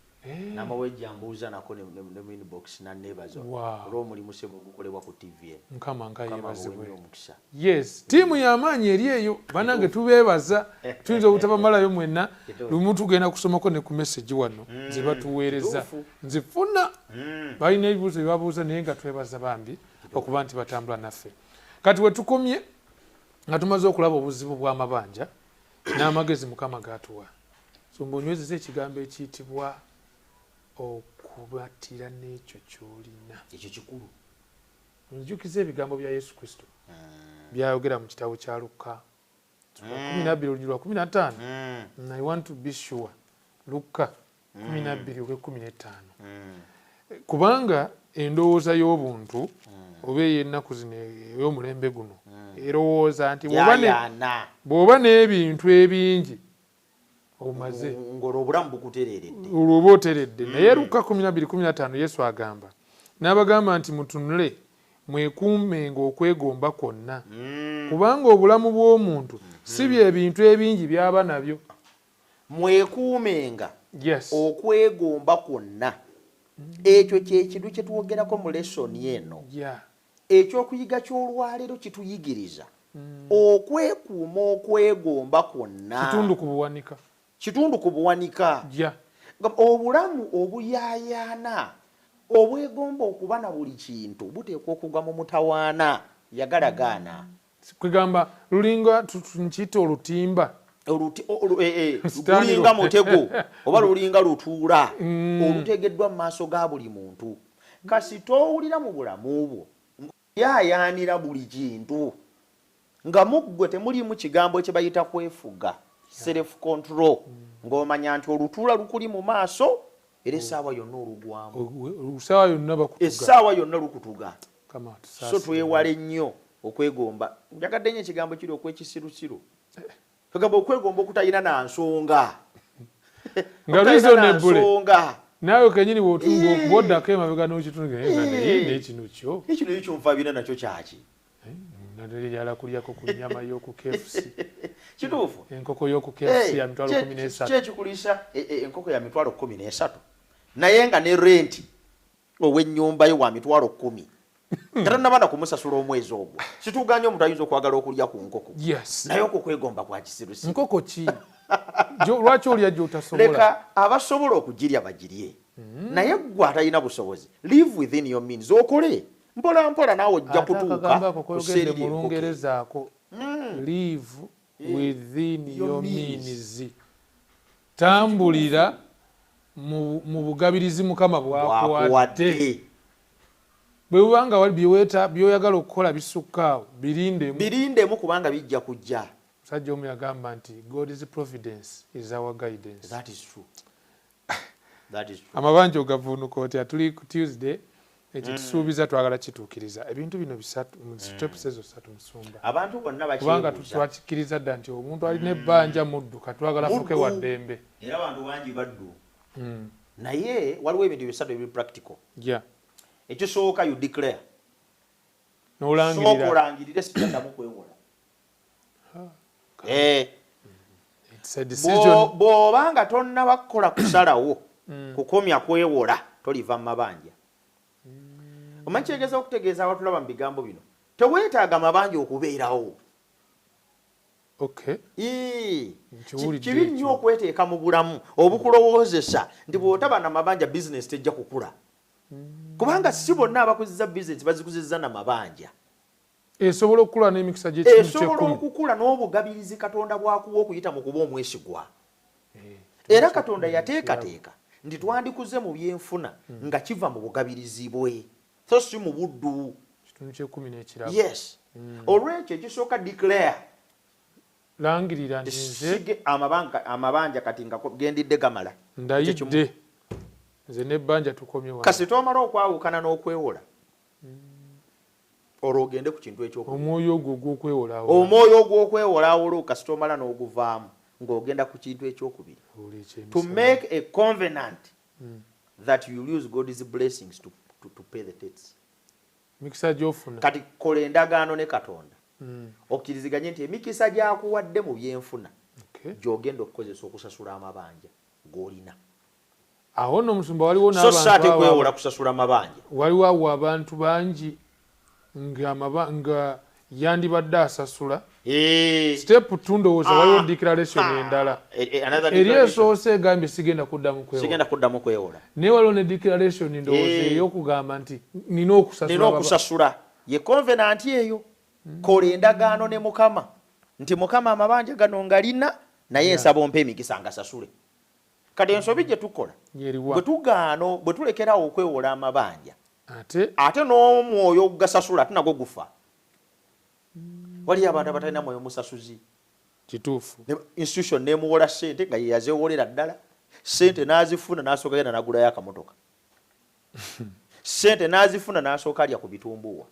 Namaweje ambuuza nako ne mu inbox nanneebaza olw'omulimu ssebo ogukolebwa ku TV eno. Mukama nga Mukama yeebazibwe. abawe nnyo omukisa. Yes, ttiimu y'amaanyi eri eyo, bannange tubeebaza. Tuyinza obutabamalayo mwenna. Lumu tugenda kusomako ne ku message wano ze batuweereza. Nzifuna. Balina ebibuuzo bye babuuza naye nga twebaza bambi okuba nti batambula naffe. Kati we tukomye nga tumaze okulaba obuzibu bw'amabanja n'amagezi Mukama g'atuwa. So ng'onywezeza ekigambo ekiyitibwa okubatira n'ekyo ky'olina. Ekyo kikulu. Njukiza ebigambo bya Yesu Kristo byayogera mu kitabo kya Lukka 12 olunyiriri lwa 15. I want to be sure. Lukka 12 olw'e 15. Kubanga endowooza y'obuntu oba ey'ennaku zino ey'omulembe guno erowooza nti bw'oba n'ebintu ebingi omaze. Ng'olwo obulamu bukutereeredde. Olwo oba oteredde. Naye Lukka 12:15 Yesu agamba n'abagamba nti mutunule mwekuumenga okwegomba kwonna, kubanga obulamu bw'omuntu si bye bintu ebingi by'aba nabyo. Mwekuumenga okwegomba kwonna. Ekyo kye kintu kye twogerako mu lesoni eno. Ekyokuyiga ky'olwaleero kituyigiriza okwekuuma okwegomba kwonna. Kitundu ku buwanika. Kitundu ku buwanika. Obulamu obuyaayaana obwegomba okuba na buli kintu buteekwa okugwa mu mutawaana yagalagaana. Kwegamba lulinga nkiyita olutimba. Lulinga mutego oba lulinga lutuula olutegeddwa mu maaso ga buli muntu. Kasi toowulira mu bulamu bwo yayaanira buli kintu nga muggwe temulimu kigambo kye bayita kwefuga, self control, ng'omanya nti olutuula lukuli mu maaso era essaawa yonna olugwamu, essaawa yonna lukutuga. So twewale nnyo okwegomba. Njagadde nnyo ekigambo kiri okwekisirusiru, kagamba okwegomba okutalina na nsonga, nga reasonable naawe kenyini bw'oddako emabega n'okitunga naye kino kyo ekino ekyo nfa bina nakyo kyaki naddala kulyako ku nnyama y'oku KFC. Kituufu. Enkoko y'oku KFC ya 13,000. Kyekikuliisa enkoko ya 13,000, naye nga ne renti ow'ennyumba yo wa 10,000. Tatannaba kumusasula omwezi ogwo. Situganye omuntu ayinza okwagala okulya ku nkoko. Naye okwo kwegomba kwa kisirusiru. Nkoko ki? Lwaki olya gy'otasobola? Leka abasobola okugirya bagirye. Naye ggwe atalina busobozi, live within your means, okole mpola mpola naawe ojja kutuuka ku sseeri. Mu Lungereza ako, live within your means, tambulira mu bugabirizi Mukama bwakuwadde. Bwe bubanga byoyagala okukola bisukka awo, birindemu, birindemu kubanga bijja kujja. Musajja omu yagamba nti God's providence is our guidance. That is true. That is true. Amabanja ogavuunuka otya? Tuli ku Tuesday, ekyo tusuubiza twagala kituukiriza ebintu bino bisatu mu steps ezo ssatu, musumba. Abantu bonna kubanga twakikkiriza dda nti omuntu alina ebbanja muddu, katwagala fuke wa ddembe. Era abantu bangi baddu, naye waliwo ebintu bisatu ebiri practical. Ekisooka, you declare. N'olangirira. Olangirire, sijaddamu kwewola. Bw'obanga tonnaba kukola kusalawo kukomya kwewola, toliva mu mabanja. Omanyi kyegeza okutegeeza abatulaba mu bigambo bino, teweetaaga mabanja okubeerawo. Kibi nnyo okweteeka mu bulamu obukulowoozesa nti bw'otaba na mabanja bizinesi tejja kukula, kubanga si bonna abakuzizza bizinesi bazikuzizza na mabanja. Esobola okukula n'emikisa gy'ekitundu Esobola ky'ekkumi. okukula n'obugabirizi Katonda bwakuwa okuyita mu kuba omwesigwa. Era Katonda yateekateeka nti twandikuze mu byenfuna nga kiva mu bugabirizi bwe, so si mu buddu. Kitundu ky'ekkumi n'ekirabo. Yes, olwekyo ekisooka, declare. Langirira nti nze Sige amabanja kati nga gendidde gamala. Ndayidde, nze n'ebbanja tukomye wano. Kasi tomala okwawukana n'okwewola, olwo ogende ku kintu ekyokubiri. Omwoyo ogwo ogw'okwewolaawola. Omwoyo ogw'okwewolawola, kasita omala n'oguvaamu ng'ogenda ku kintu ekyokubiri, to make a covenant that you use God's blessings to pay the debts. Mikisa gy'ofuna. Kati kola endagaano ne Katonda, okkiriziganye nti emikisa gy'akuwadde mu byenfuna gy'ogenda okukozesa okusasula amabanja g'olina. Awo nno, omusumba, waliwo So si ate n'abantu abo kwewola kusasula mabanja. Waliwo awo abantu bangi nga yandibadde asasula. Step two, ndowooza waliwo declaration endala. Another Eri declaration. esoose egambye sigenda kuddamu kwewola. Sigenda kuddamu kwewola. Naye waliwo ne declaration, ndowooza, ey'okugamba nti nina okusasula. Nina okusasula, ye covenant eyo. Kola endagaano ne Mukama nti, Mukama, amabanja gano ngalina, naye nsaba ompe emikisa ngasasule. Kati ensobi gye tukola, Yeriwa? bwe tugaano, bwe tulekerawo okwewola amabanja, Ate ate n'omwoyo ogugasasula ate nagwo gufa. Waliyo abantu abatalina mwoyo musasuzi. Kituufu. Institution nemuwola sente nga yeyazewolera ddala, sente n'azifuna n'asooka genda n'agulayo akamotoka, sente n'azifuna n'asooka alya ku bitumbuwa.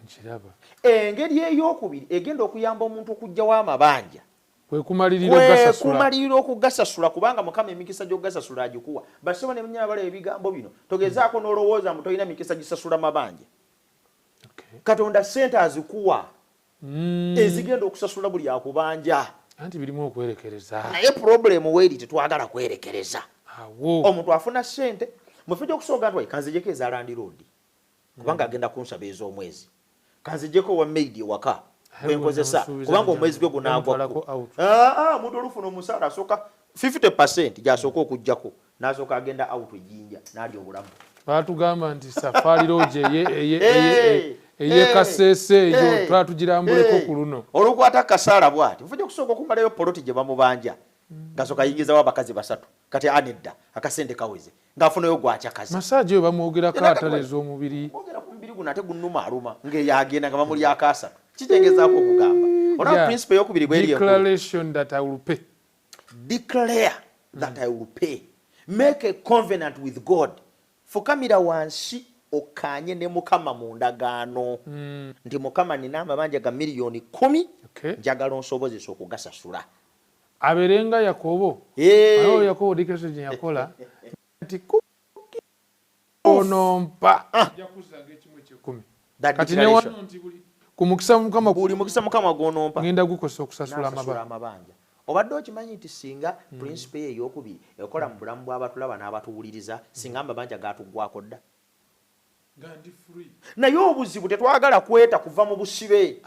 Nkiraba. Engeri eyokubiri egenda okuyamba omuntu okuggyawo amabanja Kwe kumalirira ogasasula. Kumalirira okugasasula, kubanga Mukama emikisa gy'okugasasula agikuwa. Basebo ne munyama balaba ebigambo bino, togezaako n'olowooza mbu tolina mikisa gisasula mabanja. Katonda sente azikuwa ezigenda okusasula buli akubanja. Anti birimu okwerekereza. Naye problem weeri, tetwagala kwerekereza. Awo. Omuntu afuna sente, mufe gyokusooka nti kanzijeko eza landlord kubanga agenda kunsaba ez'omwezi, kanzijeko owa maid ewaka gwenkozesa Namusuubiza kubanga omwezi gwe namutwalako gunaagwako. out. Ah, omuntu olufuna omusaala asooka 50 gyasooka okugjako, n'asooka agenda out ejjinja n'alya obulamu. Batugamba nti Safari Lodge Hey! Eyekaseese eyo twala tugirambuleko ku luno. Olukwata kasaala bwati nfujja okusooka okumalayo poloti gye bamubanja, nga soka ayingizawo abakazi basatu. Kati anedda akasente kaweze, ng'afunayo gwakyakazi. Massage eyo bamwogerako, ataleza omubiri. Mwogera ku mubiri guno, ate gunnuma aluma ng'eyagenda nga bamulyako asatu. Kitegezaako okugamba olaba principle eyokubiri bweri enkulu. Declaration that I will pay. Declare that I will pay. Make a covenant with God. Fukamira wansi okkaanye ne Mukama mu ndagaano nti, "Mukama, nina amabanja ga miliyoni 10, njagala onsobozesa okugasasula." Abeerenga Yakobo. Awo Yakobo declaration gye yakola nti onompa nja kuzzanga ekimu ekyekumi. That Kati ne declaration. wano nti buli ku mukisa Mukama Buli mukisa Mukama gw'onompa, ngenda gukosa okusasula n'asasula amabanja. Amabanja. Obadde okimanyi nti singa principle eyo eyokubiri ekola mu bulamu bw'abatulaba n'abatuwuliriza, singa amabanja gatuggwako dda? Nga ndi free. Naye obuzibu tetwagala kweta kuva mu busibe.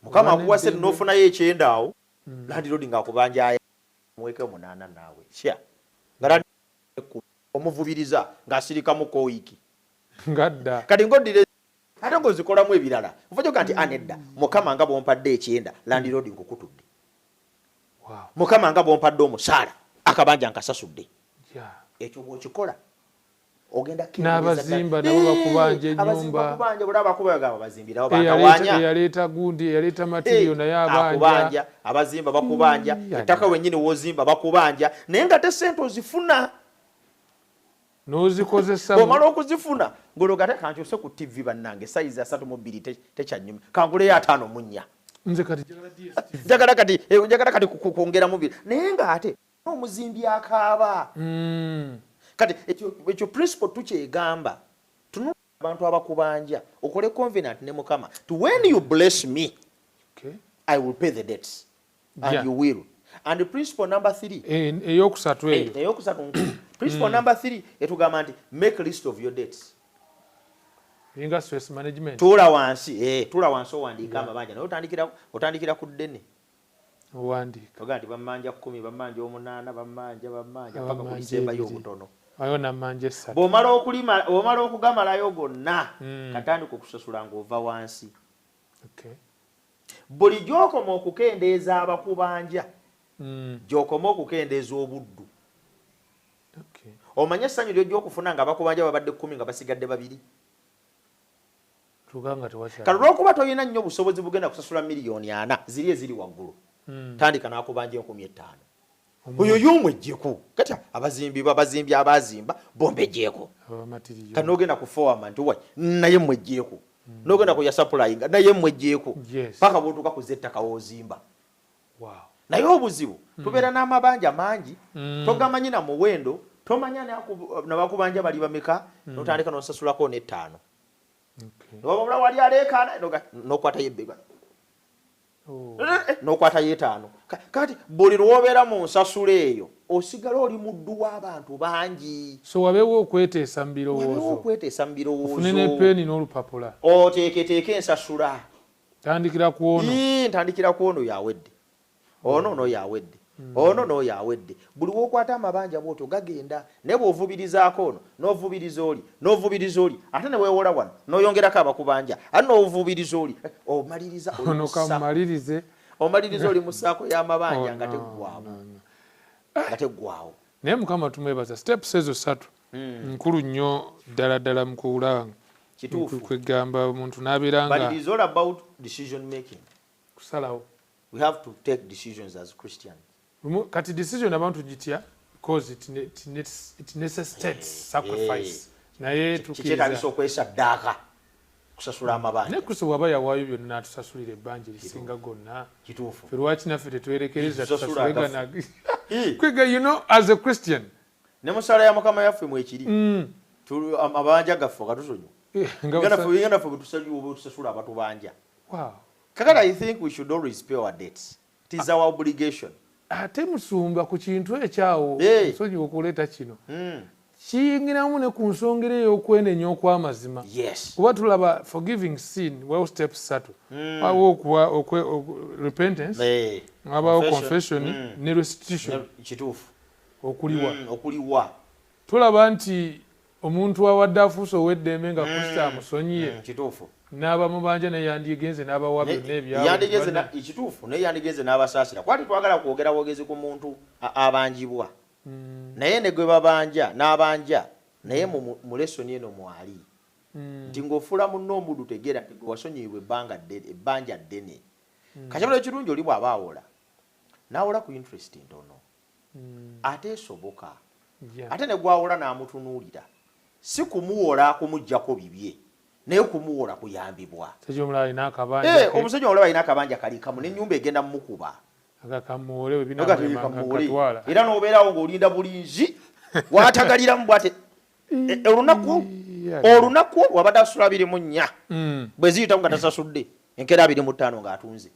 Mukama Oba akuwa sente n'eddembe. n'ofunayo ekyenda awo, landlord ng'akubanja muweke omunaana, naawe sya nga landlord omuvubiriza ng'asirikamuko wiiki. Ngadda. Kati ngoddire ate ng'ozikolamu ebirala, ovajoga nti anedda, Mukama nga bwompadde ekyenda, landlord nkukutudde. Mukama nga bwompadde omusaala, akabanja nkasasudde. Ekyo bw'okikola ogenda N'abazimba nabo bakubanja ennyumba. Abazimba bakubanja, buli abakubaga bazimbirawo Eyaleeta batawanya. Eyaleeta gundi, eyaleeta material naye abanja. Akubanja, abazimba bakubanja. Ettaka wennyini wozimba bakubanja, naye nga te sente ozifuna. N'ozikozesa. Bw'omala okuzifuna ng'olwoga ate kankyuse ku TV, bannange, sayizi 32 tekyanyumya, kanguleyo 54. Nze kati njagala DSTV. Njagala kati njagala kati kwongeramu biri, naye ng'ate omuzimbi akaaba. Kati ekyo principle tukyegamba, tunula abantu abakubanja, okole covenant ne Mukama to when you bless me, I will pay the debts and you will. And principle number three. Eyokusatu eyo. Eyokusatu nkulu. Principle number three etugamba nti make list of your debts. Nga stress management. Tuula wansi, tuula wansi owandiika amabanja, naye otandikira ku ddene. Owandiika. Ogaa nti bammanja 10, bammanja 8, bammanja paka Abammanja kulisembayo 2. obutono. Ayo nammanja 3. Bw'omala okugamalayo gonna, katandika okusasula ng'ova wansi. Buli gy'okoma okukendeeza abakubanja, gy'okoma okukendeeza obuddu. Omanye essanyu lyojja okufuna nga abakubanja babadde 10 nga basigadde 2. Tuga nga tewakyali. Kati olwokuba tolina nnyo busobozi bugenda kusasula miliyoni 40 ziri eziri waggulu, tandika n'akubanja 5000. Oyo y'omwejjeko. Kati abazimbi abazimba bombejjeeko. Aba material. Kati n'ogenda ku foreman nti wai naye mwejjeeko, n'ogenda ku yasupplyinga naye mwejjeeko, paka bw'otuuka ku z'ettaka w'ozimba. Naye obuzibu tubeera n'amabanja mangi, togamanyi na muwendo, tomanya nabakubanja bali bameka, notandika nosasulako n'ettaano. Nobamula wali aleekaana, n'okwatayo ebbega. N'okwatayo 5. Kati buli lw'obeera mu nsasula eyo osigala oli muddu w'abantu bangi. So wabeewo okweteesa mu Wabeewo birowoozo. okweteesa mu birowoozo. Ofune ne peeni n'olupapula. Oteeketeeke ensasula. Tandikira ku ono. Ii, ntandikira ku ono yawedde, ono n'oyo awedde, ono n'oyo awedde. Buli wokwata amabanja bwotyo gagenda, naye bw'ovubirizaako ono n'ovubiriza oli n'ovubiriza oli, ate ne weewola wano n'oyongerako abakubanja, ate n'ovubiriza oli, omaliriza oli Ono mu ssaako. Kamumalirize. Omaliriza oli mu ssaako y'amabanja Oh, nga no, teggwawo. no, no. Nga teggwawo. Naye Mukama tumwebaza, steps ezo ssatu nkulu nnyo ddala ddala mu kulaba. Kituufu. Kwegamba omuntu n'abeera But nga it is all about decision making. Kusalawo. We have to take decisions as Christians. Kati decision abantu gitya because it necessitates sacrifice, naye Kikyetagisa tukkiriza okwesaddaaka kusasula amabanja. Naye Kristo bw'aba yawaayo byonna n'atusasulira ebbanja erisinga gonna, Kituufu. Ffe lwaki naffe tetwerekereza Tusasula tusasule agafu. gana? Kwega, as a Christian, Ne musaala ya Mukama yaffe mwekiri. Amabanja gaffe gatusonyiwa. Nga Nga naffe bwe tusasula abatubanja. Kakati I think we should always pay our debts. It is our obligation. Ate musumba, ku kintu ekyawo, nsonyiwa okuleeta kino, kiyingiramu ne ku nsonga ey'okwenenya okw'amazima. Kuba tulaba forgiving sin, waliwo steps ssatu. Waliwo repentance, wabawo Confession. confession ne restitution. Kituufu. Okuliwa. Okuliwa. Tulaba nti omuntu awadde afuuse ow'eddembe nga Kristo amusonyiye. Kituufu. N'abamubanja naye yandigenze n'abawa byonna ebyabwe. Yandigenze ekituufu, naye yandigenze n'abasaasira, kuba tetwagala kwogera bwogezi ku muntu abanjibwa, naye ne gwe babanja n'abanja naye mu lesson eno mwali nti ng'ofuula munno omuddu, tegeera nti gwe wasonyiyibwa ebbanga ddene, ebbanja ddene. Kakyabula ekirungi, oli bw'aba awola n'awola ku interest ntono, ate esoboka, ate ne gwawola n'amutunuulira, si kumuwola kumuggyako bibye, naye kumuwola kuyambibwa. Musajja omulala alina akabanja ke, Omusajja omulala alina akabanja kali kamu n'ennyumba egenda mumukuba. Aga kamuwole bwe Naga binaamulema nga kamuwole. katwala. Era n'obeerawo ng'olinda bulinzi watagaliramu bwate olunaku olunaku olwo abadde asula 24, bwe ziyitamu nga tasasudde, enkeera 25 ng'atunze.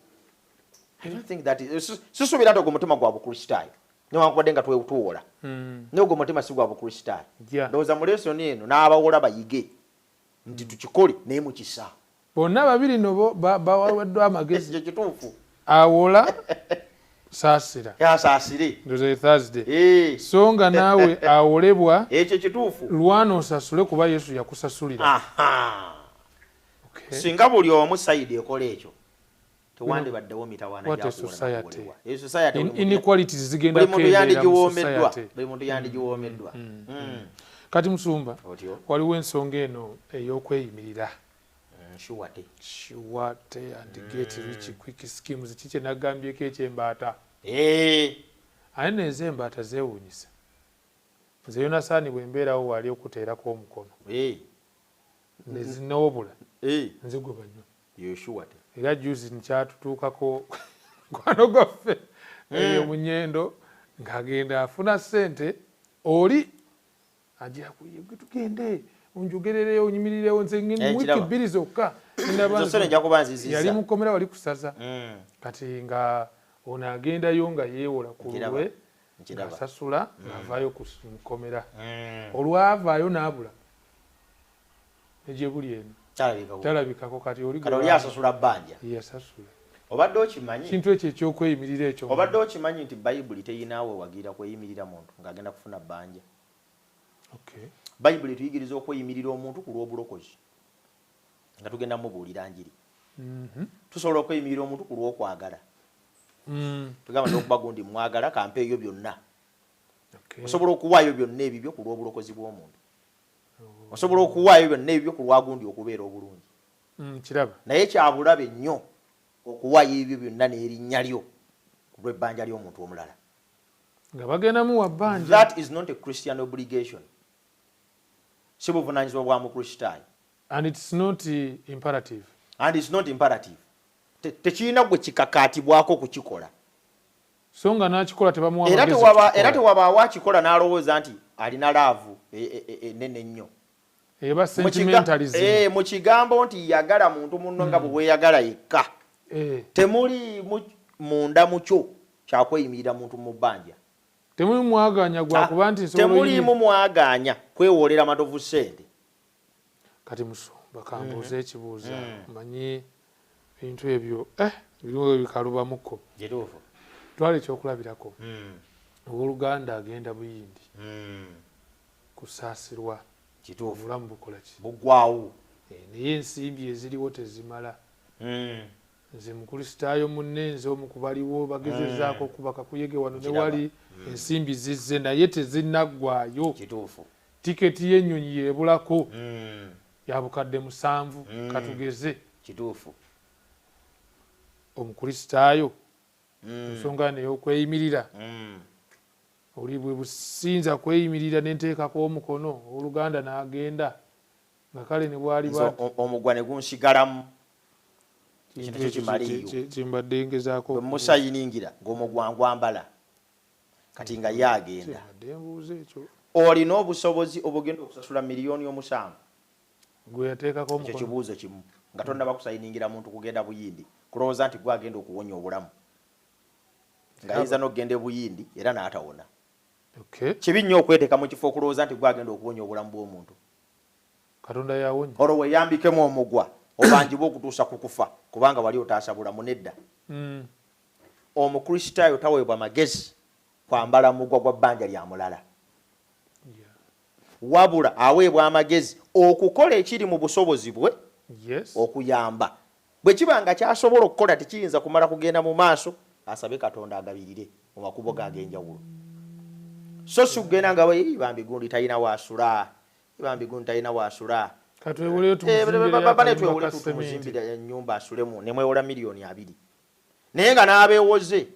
I don't think that sisuubira nti ogwo mutima gwa bukristaayo, newankubadde nga tuwola, naye ogwo mutima si gwa bukristaayo. Ndowooza mu lesson eno n'abawola bayige nti tukikole naye mu kisa. Bonna babiri no baweddwa amagezi. Ekyo kituufu. Awola saasira. Yasaasire. Ndowooza ye Thursday. So nga naawe awolebwa, Ekyo kituufu. lwana osasule, kuba Yesu yakusasulira. Okay. Singa buli omu side ekola ekyo, tewandibaddewo mitawaana. What a gyakuwola society. nakuwolebwa. Eyo society Inequalities zigenda buli muntu kukendeera mu yandigiwoomeddwa. society. Buli muntu yandigiwoomeddwa. Kati musumba, Otyo. waliwo ensonga eno ey'okweyimirira. Sure. Sure and get rich quick schemes. Kiki nagambyeko ekyembaata? Ate nezo embaata zeewuunyisa. Nze Yonasaani bwe mbeerawo waali okuteerako omukono, nezinoobula, nze gwe banywa. Yoshuwate. Era juzi nkyatutuukako mukwano gwaffe eyo munyendo ng'agenda afuna ssente, oli agira kuye, tugende onjogerereyo onyimirirewo nze Eh, wiiki kiraba. 2 zokka. Ndaba Ezo ssente nja kuba nzizizza. Yali mukomera wali kusaza. Kati nga ono agendayo nga yeewola ku Nkiraba. lulwe, Nkiraba. ng'asasula, ng'avaayo ku mukomera. Olwavaayo n'abula negye buli eno. Talabikako. Talabikako. Kati oli Kati oli asasula bbanja. Yasasula. Obadde okimanyi Kintu ekyo ekyokweyimirira ekyo. Obadde okimanyi nti Bayibuli teyinaawe wagira kweyimirira muntu ng'agenda kufuna bbanja? Bayibuli etuyigiriza okweyimirira omuntu ku lw'obulokozi nga tugenda mubuulira njiri. Tusobola okweyimirira omuntu ku lw'okwagala, tugamba nti okuba gundi mwagala, kampeeyo byonna. Osobola okuwaayo byonna ebibyo ku lw'obulokozi bw'omuntu. Osobola okuwaayo byonna ebibyo ku lwa gundi okubeera obulungi. Kiraba. Naye kyabulabe nnyo okuwaayo ebyo byonna n'erinnya lyo ku lw'ebbanja ly'omuntu omulala. Nga bagenda muwa bbanja. That is not a Christian obligation. Si buvunaanyizibwa bwa mukristaayo. And it's not imperative. And it's not imperative. Tekirina gwe kikakaatibwako kukikola. So nga n'akikola tebamuwa Era magezi tewaba, era kukikola. tewabaawo akikola n'alowooza nti alina love enene ennyo. Eba sentimentalism. Mu kigambo nti yagala muntu munno nga bwe weeyagala yekka, temuli munda mukyo kyakweyimirira muntu mu bbanja. Temuli mwaganya gwakuba nti nsobola Temuliimu mwaganya kwewoolera matovu ssente. Kati musumba, kambuuza ekibuuzo. Manyi ebintu ebyo birimu bikalubamuko. Kituufu. Twala ekyokulabirako, owooluganda agenda Buyindi kusaasirwa. Obulamu bukola ki? Buggwawo. Naye ensimbi eziriwo tezimala. Nze mukristaayo munne, nze omu ku baliwo bagezezaako okuba kakuyege wano ne Nkiraba. wali. Ensimbi zizze naye tezinnaggwayo. Tiketi y'ennyonyi yeebulako ya 7,000, katugeze. Omukristaayo, ensonga ney'okweyimirira, oli bwe businza kweyimirira nenteekako omukono, owooluganda n'agenda nga kale ne bwali. Nze omugwa ne gunsigalamu. Kintu Kintu ekyo kimaliiyo. kyembadde ngezaako. Bwe musayiningira ng'omugwa ngwambala, kati nga ye agenda. Kyembadde mbuuza ekyo. Olina obusobozi obugenda okusasula 7 miliyoni? Gwe yateekako Ekyo omukono. kibuuzo kimu nga tonnaba kusayiningira muntu kugenda Buyindi, kulowooza nti gwe agenda okuwonya obulamu, ng'ayinza n'okugenda e Buyindi era n'atawona. Kibi nnyo okweteeka mu kifo okulowooza nti gwe agenda okuwonya obulamu bw'omuntu. Katonda yawonya. Olwo weeyambikemu omugwa obanjibwe okutuusa ku kufa kubanga wali otaasa bulamu. Nedda. Omukristaayo taweebwa magezi kwambala mugwa gwa bbanja lya mulala, wabula aweebwa amagezi okukola ekiri mu busobozi bwe. Okuyamba bwe kiba nga kyasobola okukola tekiyinza kumala kugenda mu maaso, asabe Katonda agabirire mu makubo ge ag'enjawulo, so si kugenda nga bambi gundi talina waasula, bambi gundi talina waasula, Katwewoleyo. Tumuzimbira ennyumba asulemu, nemwewola 20 millioni, naye nga n'abeewoze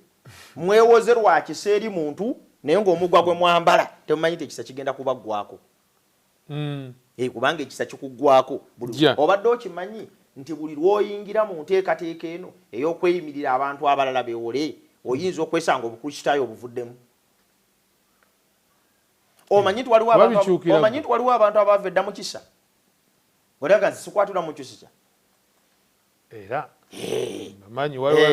mwewoze lwakisa eri muntu, naye ng'omugwa gwe mwambala temumanyi nti ekisa kigenda kubaggwako. Kubanga ekisa kikuggwako. Obadde okimanyi nti buli lw'oyingira mu nteekateeka eno ey'okweyimirira abantu abalala bewole, oyinza okwesanga obukristaayo obuvuddemu? Omanyi nti waliwo abantu abaava edda mu kisa, olaga nti sikwatula mu kisa? Era manyi waliwo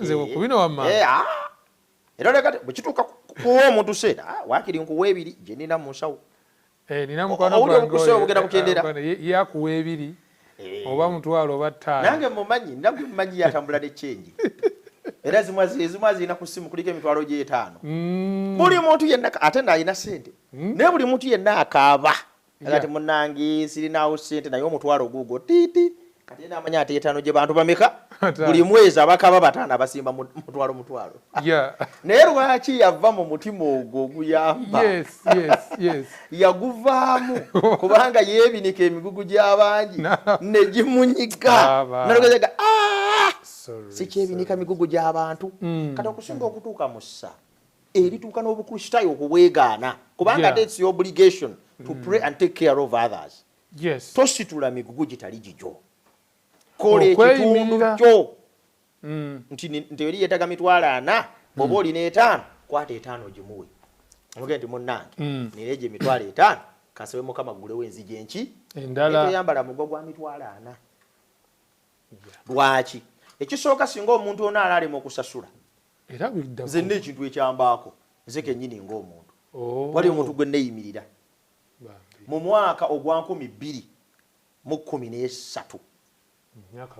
nze ku bino wamma. Era oleka bwe kituuka kuwa omuntu sente, waakiri nkuwa ebiri gye nina mu nsawo. Nina mukwano gwange obugenda bukendera. Yakuwa ebiri oba mutwalo oba ttaano. Nange mumanyi, nina gwe mumanyi yatambula ne change, era ezimu azirina ku ssimu, kuliko emitwalo gy'etaano. Buli muntu yenna ate naalina sente, naye buli muntu yenna akaaba kati, "Munange, sirinawo sente," naye omutwalo guugwo tiiti. Kati yena amanya ati etaano gye bantu bameka buli mwezi abakaba bataano abasimba mutwalo mutwalo. Naye lwaki yava mu mutima ogwo oguyamba? Yaguvaamu kubanga yeebinika emigugu gy'abangi ne gimunyiga, nalogeza, "Ah, sikyebinika migugu gy'abantu." Kati okusinga okutuuka mu ssa erituuka n'obukristaayo okubwegaana, kubanga ate it's your obligation to pray and take care of others. Tositula migugu gitali gigyo, kola ekitundu kyo. Nti eri yeetaga 40,000, bw'oba olina 5, kwata 5 ogimuwe, omugende nti, "Munnange, nina egyo 50,000, kansabe Mukama ggulewo enzigi enki." Toyambala mugwa gwa 40,000. Lwaki? Ekisooka, singa omuntu ono alaalema okusasula, nze nina ekintu ekyambaako nze kennyini ng'omuntu. Wali omuntu gwe neeyimirira mu mwaka ogwa 2013,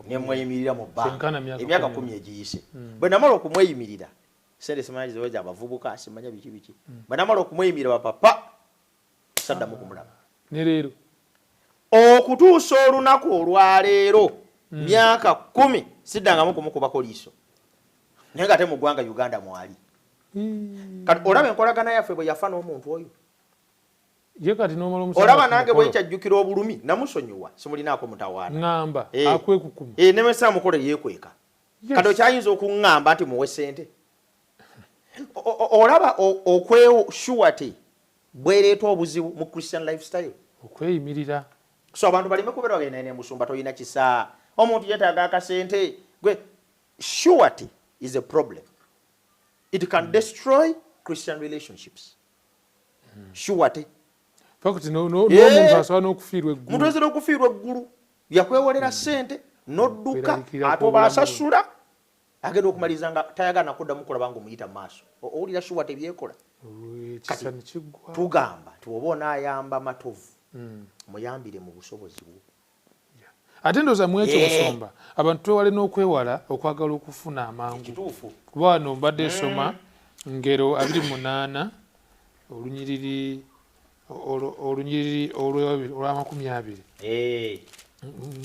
nemweyimirira mu banka emyaka 10 egiyise. Bwe namala okumweyimirira, sente simanya ziweza abavubuka, simanya biki biki. Bwe namala okumweyimirira, bapapa, saddamu kumulaba. Ne leero? Okutuusa olunaku olwaleero, myaka 10, siddangamu kumukubako liiso, naye nga ate mu ggwanga Uganda mwali. Kati olaba enkolagana yaffe bwe yafa n'omuntu oyo. Ye kati nomala omusanga Olaba ku nange mukolo. Bwenkyajjukira obulumi, namusonyiwa, simulinaako mutawaana. Ŋŋamba akwekukuma. Nemesa mukolo yeekweka. Kati okyayinza okuŋŋamba nti muwe sente? Olaba okweshuwate bwereeta obuzibu mu Christian lifestyle. Okweyimirira. So abantu baleme kubeera bagenda ne musumba tolina kisa, omuntu yeetaaga akasente gwe. Surety is a problem. It can destroy Christian relationships, surety. Fact, n'omuntu asobola n'okufiirwa Muntu eggulu. Oyinza okufiirwa eggulu. Yakwewolera sente n'odduka, Kweraliikirira ate oba kw'obulamu. asasula, agenda okumaliriza nga tayagala nakuddamu kulaba ngaomuyita mu maaso. Owulira surety byekola. Ekisa ne kiggwa. Tugamba nti oba onaayamba Matovu, muyambire mu busobozi bwo. Ate ndowooza mu ekyo, musumba, abantu twewale n'okwewala okwagala okufuna amangu. Kituufu. Kuba wano mbadde nsoma Ngero 28, olunyiriri olw'20.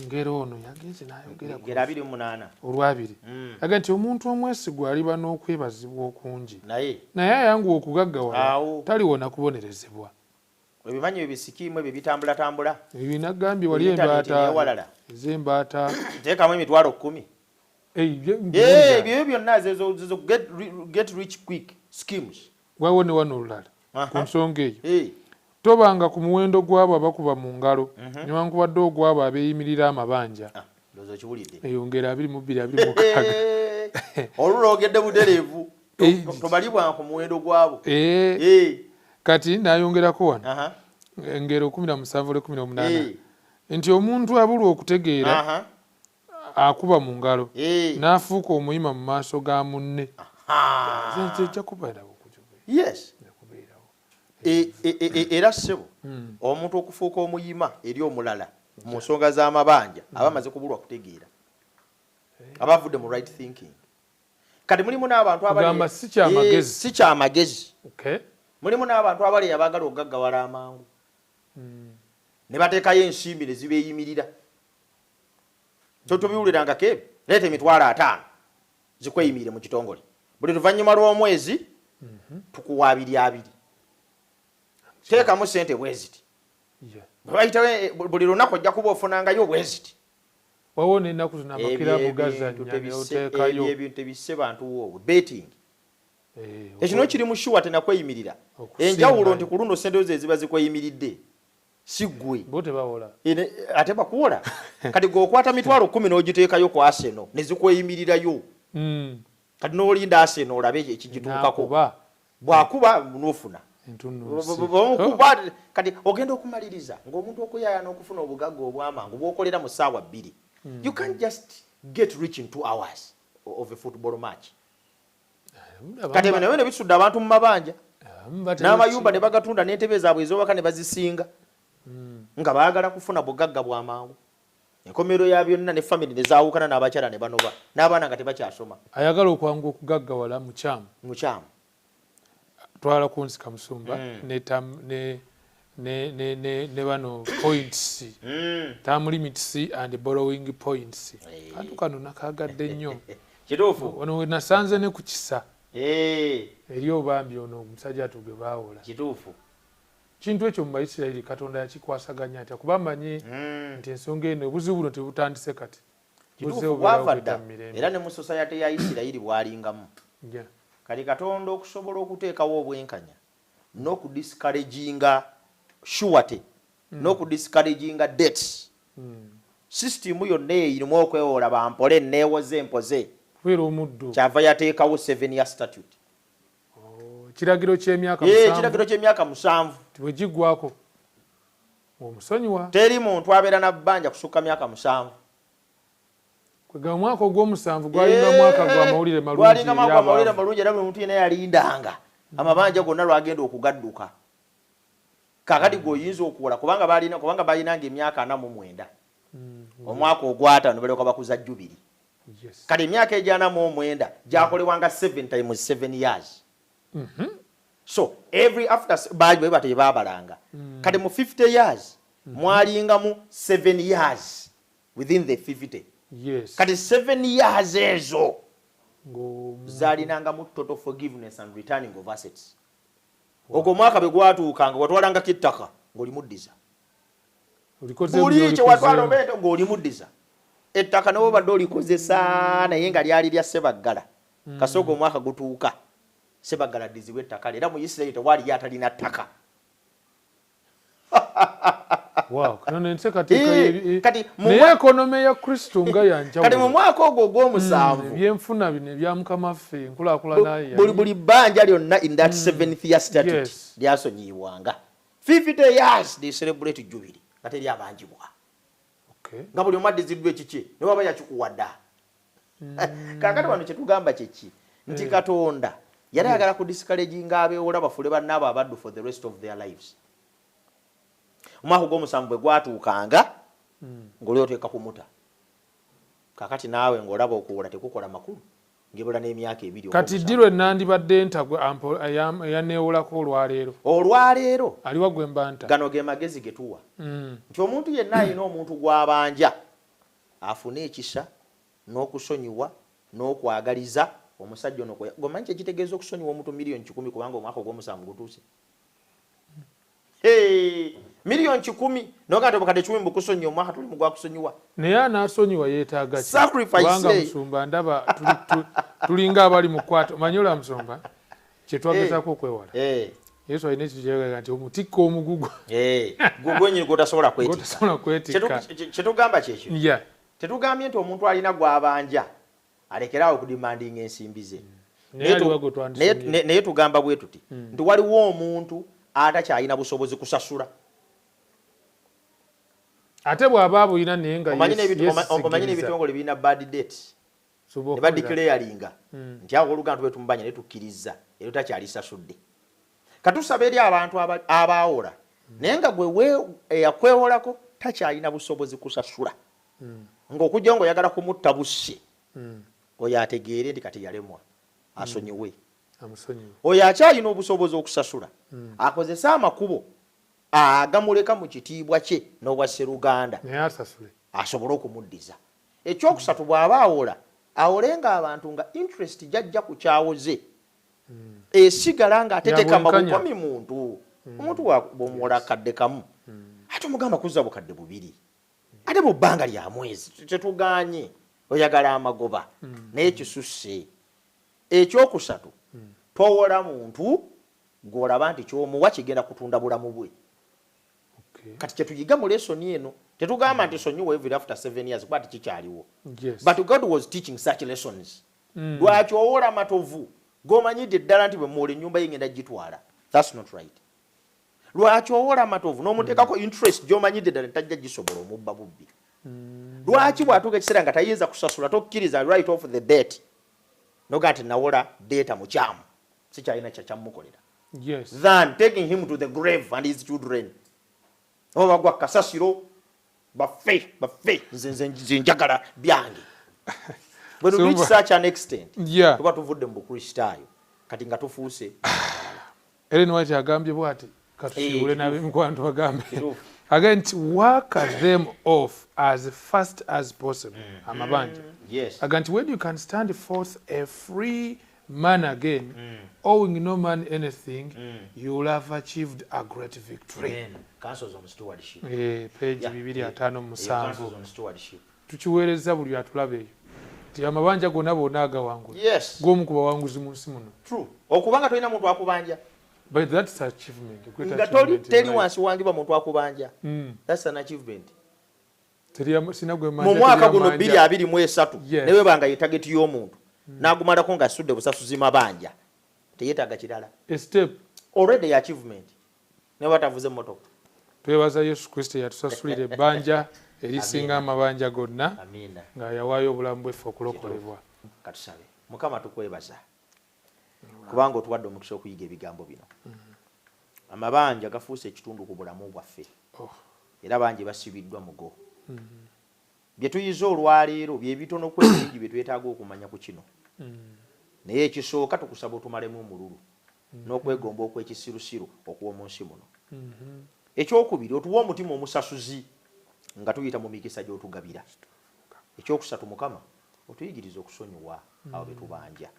Ngero ono yagenze n'ayogera ku Ngero 28. Olwabiri. Agamba nti omuntu omwesigwa aliba n'okwebazibwa okungi, Naye naye ayanguwa okugaggawala Awo. taliwona kubonerezebwa. Ebimanyi ebyo bisikiimu ebyo bitambulatambula. Ebyo nagambye wali Internet embaata n'ewalala. Ez'embaata. Teekamu 10,000. Eh, Ebyo byonna zezo get rich quick schemes. Waliwo ne wano olulala ku nsonga eyo. Tobanga ku muwendo gw'abo abakuba mu ngalo, newankubadde ogw'abo abeeyimirira amabanja. Ah, ndowooza okiwulidde. Eyo ngero 22 26. Olulogedde butereevu. Tobalibwanga ku muwendo gwabo. Kati n'ayongerako wano, Engero 17 18, nti omuntu abulwa okutegeera akuba mu ngalo, n'afuuka omuyima mu maaso ga munne. Ejja kubeerawo. Kubeerawo. Era ssebo, omuntu okufuuka omuyima eri omulala mu nsonga z'amabanja, aba amaze kubulwa kutegeera, aba avudde mu right thinking. Kati mulimu n'abantu abali Kugamba si kyamagezi. Si kyamagezi. Mulimu n'abantu abali abaagala okugaggawala amangu, ne bateekayo ensimbi ne zibeeyimirira. Tobiwulirangako ebyo? Leeta 500,000 zikweyimirire mu kitongole, buli luvannyuma lw'omwezi tukuwa abiri abiri, teekamu sente bwe ziti. Bwe bayitawo buli lunaku ojja kuba ofunangayo bwe ziti. Waliwo n'ennaku zino amakirabu Ebyo gazannya ebintu n'oteekayo. Ebyo ebintu tebisse bantu woobwe betting. Ekino kiri mu sure tenakweyimirira. Okusinga Enjawulo nti ku luno sente zo eziba zikweyimiridde si ggwe. Bo tebawola. Ate bakuwola. Kati gwe okwata 10,000 n'ogiteekayo ku Arsenal ne zikweyimirirayo. Kati n'olinda Arsenal olabe ekigituukako. Nakuba. Bw'akuba n'ofuna. Entunnunsi. Bw'omukuba, kati ogenda okumaliriza ng'omuntu okuyaaya n'okufuna obugagga obw'amangu bw'okolera mu ssaawa 2. You can't just get rich in 2 hours of a football match. Kati ebyo nabyo ne bisudde abantu mu mabanja. N'amayumba ne bagatunda n'entebe zaabwe ez'obaka ne bazisinga. Nga baagala kufuna bugagga bwa mangu. Enkomerero ya byonna ne family ne zaawukana n'abakyala ne banoba n'abaana nga tebakyasoma. Ayagala okwangu okugaggawala mukyamu. Mukyamu. Twala ku nsika musumba ne tam, ne, ne, ne, ne, ne bano points. Term limits and borrowing points. Kantu kano nakagadde nnyo. Kituufu. Ono we nasanze ne ku kisa. Eri obambi ono omusajja atu gwe baawola. Kituufu. Kintu ekyo mu Bayisirayiri Katonda yakikwasaganya atya? Kuba amanyi nti ensonga eno obuzibu buno tebutandise kati. Kituufu, Buzze bubeerawo bwava kuyita dda. mu mirembe. Era ne mu society ya Isirayiri bwalingamu. Kati Katonda okusobola okuteekawo obwenkanya n'okudiscouraginga surety, n'okudiscouraginga debts. System yonna erimu okwewola bampole neewoze mpoze. Kubeera omuddu. Kyava yateekawo 7 year statute. Oh, ekiragiro ky'emyaka 7. Ekiragiro ky'emyaka 7. Bwe giggwako ng'omusonyiwa. Teri muntu abeera na bbanja kusukka myaka 7. Kwegamba omwaka ogw'omusanvu gwalinga mwaka gwa mawulire malungi Gwalinga mwaka gwa eri mawulire abaavu. malungi era buli muntu yenna yalindanga amabanja gonna lwagenda okugadduka. Kaakati gw'oyinza okuwola kubanga baalinanga emyaka 49. Omwaka ogw'ataano balyoka bakuza jubiri. Kati emyaka egy'ana mu omwenda gyakolebwanga 7 times 7 years. So every after bwe batyo baabalanga. Kati mu 50 years mwalingamu 7 years within the 50. Kati 7 years ezo zalinangamu total forgiveness and returning of assets. Ogwo omwaka bwe gwatuukanga watwalangako ettaka ng'olimuddiza. Olikoze Buli by'olikoze. kye watwala obeete ng'olimuddiza. Ettaka ne bw'obadde olikozesa naye nga lyali lya Ssebaggala. Kasooka omwaka gutuuka Ssebaggala addizibwe ettaka lye. Era mu Isirayiri tewaaliyo atalina ttaka. Wow, kano n'enteekateeka Kati mu naye economy ya Kristo nga ya njawulo. Kati mu mwaka ogwo ogw'omusanvu, Ebyenfuna bino ebya Mukama waffe, enkulaakulana ye buli bbanja lyonna in that 7th year statute lyasonyiyibwanga. 50 years they celebrate jubilee nga teri abanjibwa. Nga buli omu addiziddwa ekikye ne waba yakikuwa dda. Kaakati wano kye tugamba kye ki? Nti Katonda yali ayagala ku discouraginga abeewola bafuule bannaabwe abaddu for the rest of their lives. Omwaka ogw'omusanvu bwe gwatuukanga, ng'oli oteeka kumuta. Kaakati naawe ng'olaba okuwola tekukola makulu, ng'ebula n'emyaka ebiri Kati ogw'omusanvu. ddi lwe nandibadde ntagwe eyanneewolako olwaleero? Olwaleero. Aliwa gwe mba nta? Gano ge magezi ge tuwa. Nti omuntu yenna alina omuntu gw'abanja afune ekisa n'okusonyiwa n'okwagaliza omusajja ono. Gwe omanyi kyekitegeeza okusonyiwa omuntu 100,000,000 kubanga omwaka ogw'omusanvu gutuuse? Hey, 100,000,000 n'ogamba nti obukadde 10 bukusonyiwa, omwaka tuli mu gwa kusonyiwa. Naye anaasonyiwa yeetaaga ki? Sacrifice. Kubanga musumba ndaba tulinga abali mu kwata. Omanyi olwa musumba kye twagezaako okwewala. Yesu alina ekintu kyeyagamba nti omutikka omugugu. Gwe gwennyini gw'otasobola kwetikka. Gw'otasobola kwetikka. Kye tugamba kyekyo. Tetugambye nti omuntu alina gw'abanja alekere awo okudimandinga ensimbi ze. Naye aliwa gwe twandisonyiye. Naye tugamba bwe tuti nti waliwo omuntu atakyalina busobozi kusasula. Ate bw'aba abulina naye nga Omanyi n'ebitongole birina bad debt. Sobola Ne okuwulira. badeclaringa nti awo oluganda tube tumubanja naye tukkiriza era takyalisasudde. Katusaba eri abantu abaawola naye nga gwe eyakwewolako takyalina busobozi kusasula. Ng'okujja ng'oyagala kumutta bussi. Oyo ategeere nti kati yalemwa asonyiwe. Amusonyiwe. Oyo akyalina obusobozi okusasula akozese amakubo agamuleka mu kitiibwa kye n'obwa sseruganda naye asasule asobole okumuddiza. Ekyokusatu, bw'aba awola, awolenga abantu nga interest jajja ku kyawoze esigala nga ate tekamba Yabwenkanya. bukomi muntu. Omuntu bw'omuwola akadde kamu, ate omugamba kuzza bukadde bubiri, ate mu bbanga lya mwezi, tetuganye oyagala amagoba, naye kisusse. Ekyokusatu, towola muntu gw'olaba nti kyomuwa kigenda kutunda bulamu bwe. Kati kyetuyiga mu lesson eno, tetugamba nti sonyiwa every after 7 years, kuba tekikyaliwo. But God was teaching such lessons. Lwaki owola Matovu gomanyidde ddala nti bwe muwola ennyumba ye ngenda gitwala? That's not right. Lwaki owola Matovu n'omuteekako interest gy'omanyidde ddala ntajja gisobola, omubba bubbi? Lwaki bw'atuuka ekiseera nga tayinza kusasula, tokkiriza write off the debt, noga nti nawola debtor mukyamu, sikyalina kyakyamukolera, than taking him to the grave and his children, oba bagwa kasasiro, bafe bafe, nze njagala byange. When we reach such an extent, tuba tuvudde mu bukristaayo, kati nga tufuuse Ellen White agambye bwati, katusiibule n'ab'emikwano tubagambe. Kituufu. Agambye nti work them off as fast as possible, amabanja. Agambye nti when you can stand forth a free man again, owing no man anything, you will have achieved a great victory. Amen. Counsels on Stewardship. Page 257. Counsels on Stewardship. Tukiweereza buli atulaba eyo nti amabanja gonna bonna agawangula, gw'omu ku bawanguzi mu nsi muno. True, okubanga tolina muntu akubanja. But that's achievement, a great Nga toli achievement in teri life. wansi wangibwa muntu akubanja. That's an achievement. Sina gwe manja, Mu mwaka teri guno amanja. 2023, ne webanga ye target y'omuntu n'agumalako ng'asudde busasuzi mabanja, teyeetaaga kirala. A step. Already achievement, ne batavuze emmotoka. Twebaza Yesu Kristo yatusasulira ebbanja erisinga amabanja gonna, Amiina. nga yawaayo obulamu bweffe okulokolebwa. Katusabe. Mukama, tukwebaza kubanga otuwadde omukisa okuyiga ebigambo bino. Amabanja gafuuse ekitundu ku bulamu bwaffe, era bangi basibiddwa mugo. Bye tuyize olwaleero bye bitono ku ebingi bye twetaaga okumanya ku kino, naye ekisooka tukusaba otumalemu omululu n'okwegomba okw'ekisirusiru okw'omu nsi muno. Ekyokubiri, otuwe omutima omusasuzi nga tuyita mu mikisa gy'otugabira. Ekyokusatu, Mukama, otuyigirize okusonyiwa abo betubanja.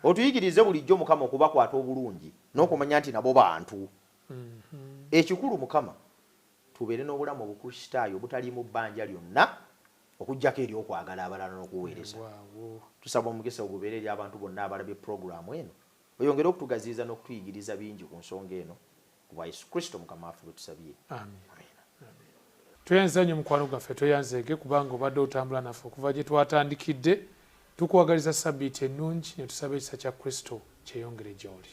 Otuyigirize bulijjo, Mukama, okubakwata obulungi n'okumanya nti nabo bantu. Ekikulu, Mukama, tubeere n'obulamu obukristaayo obutaliimu bbanja lyonna okugjako eryokwagala abalala n'okuweereza. Tusaba omukisa ogubeere eri abantu bonna abalabye puroguramu eno, oyongere okutugaziyiza n'okutuyigiriza bingi ku nsonga eno, ku bwa Yesu Kristo Mukama waffe bwe tusabye. Amin. Tweyanza nnyo mukwano gwaffe, tweyanzeege kubanga obadde otambula naffe okuva gye twatandikidde. Tukwagaliza sabbiiti ennungi ne tusaba ekisa kya Kristo kyeyongere gy'oli.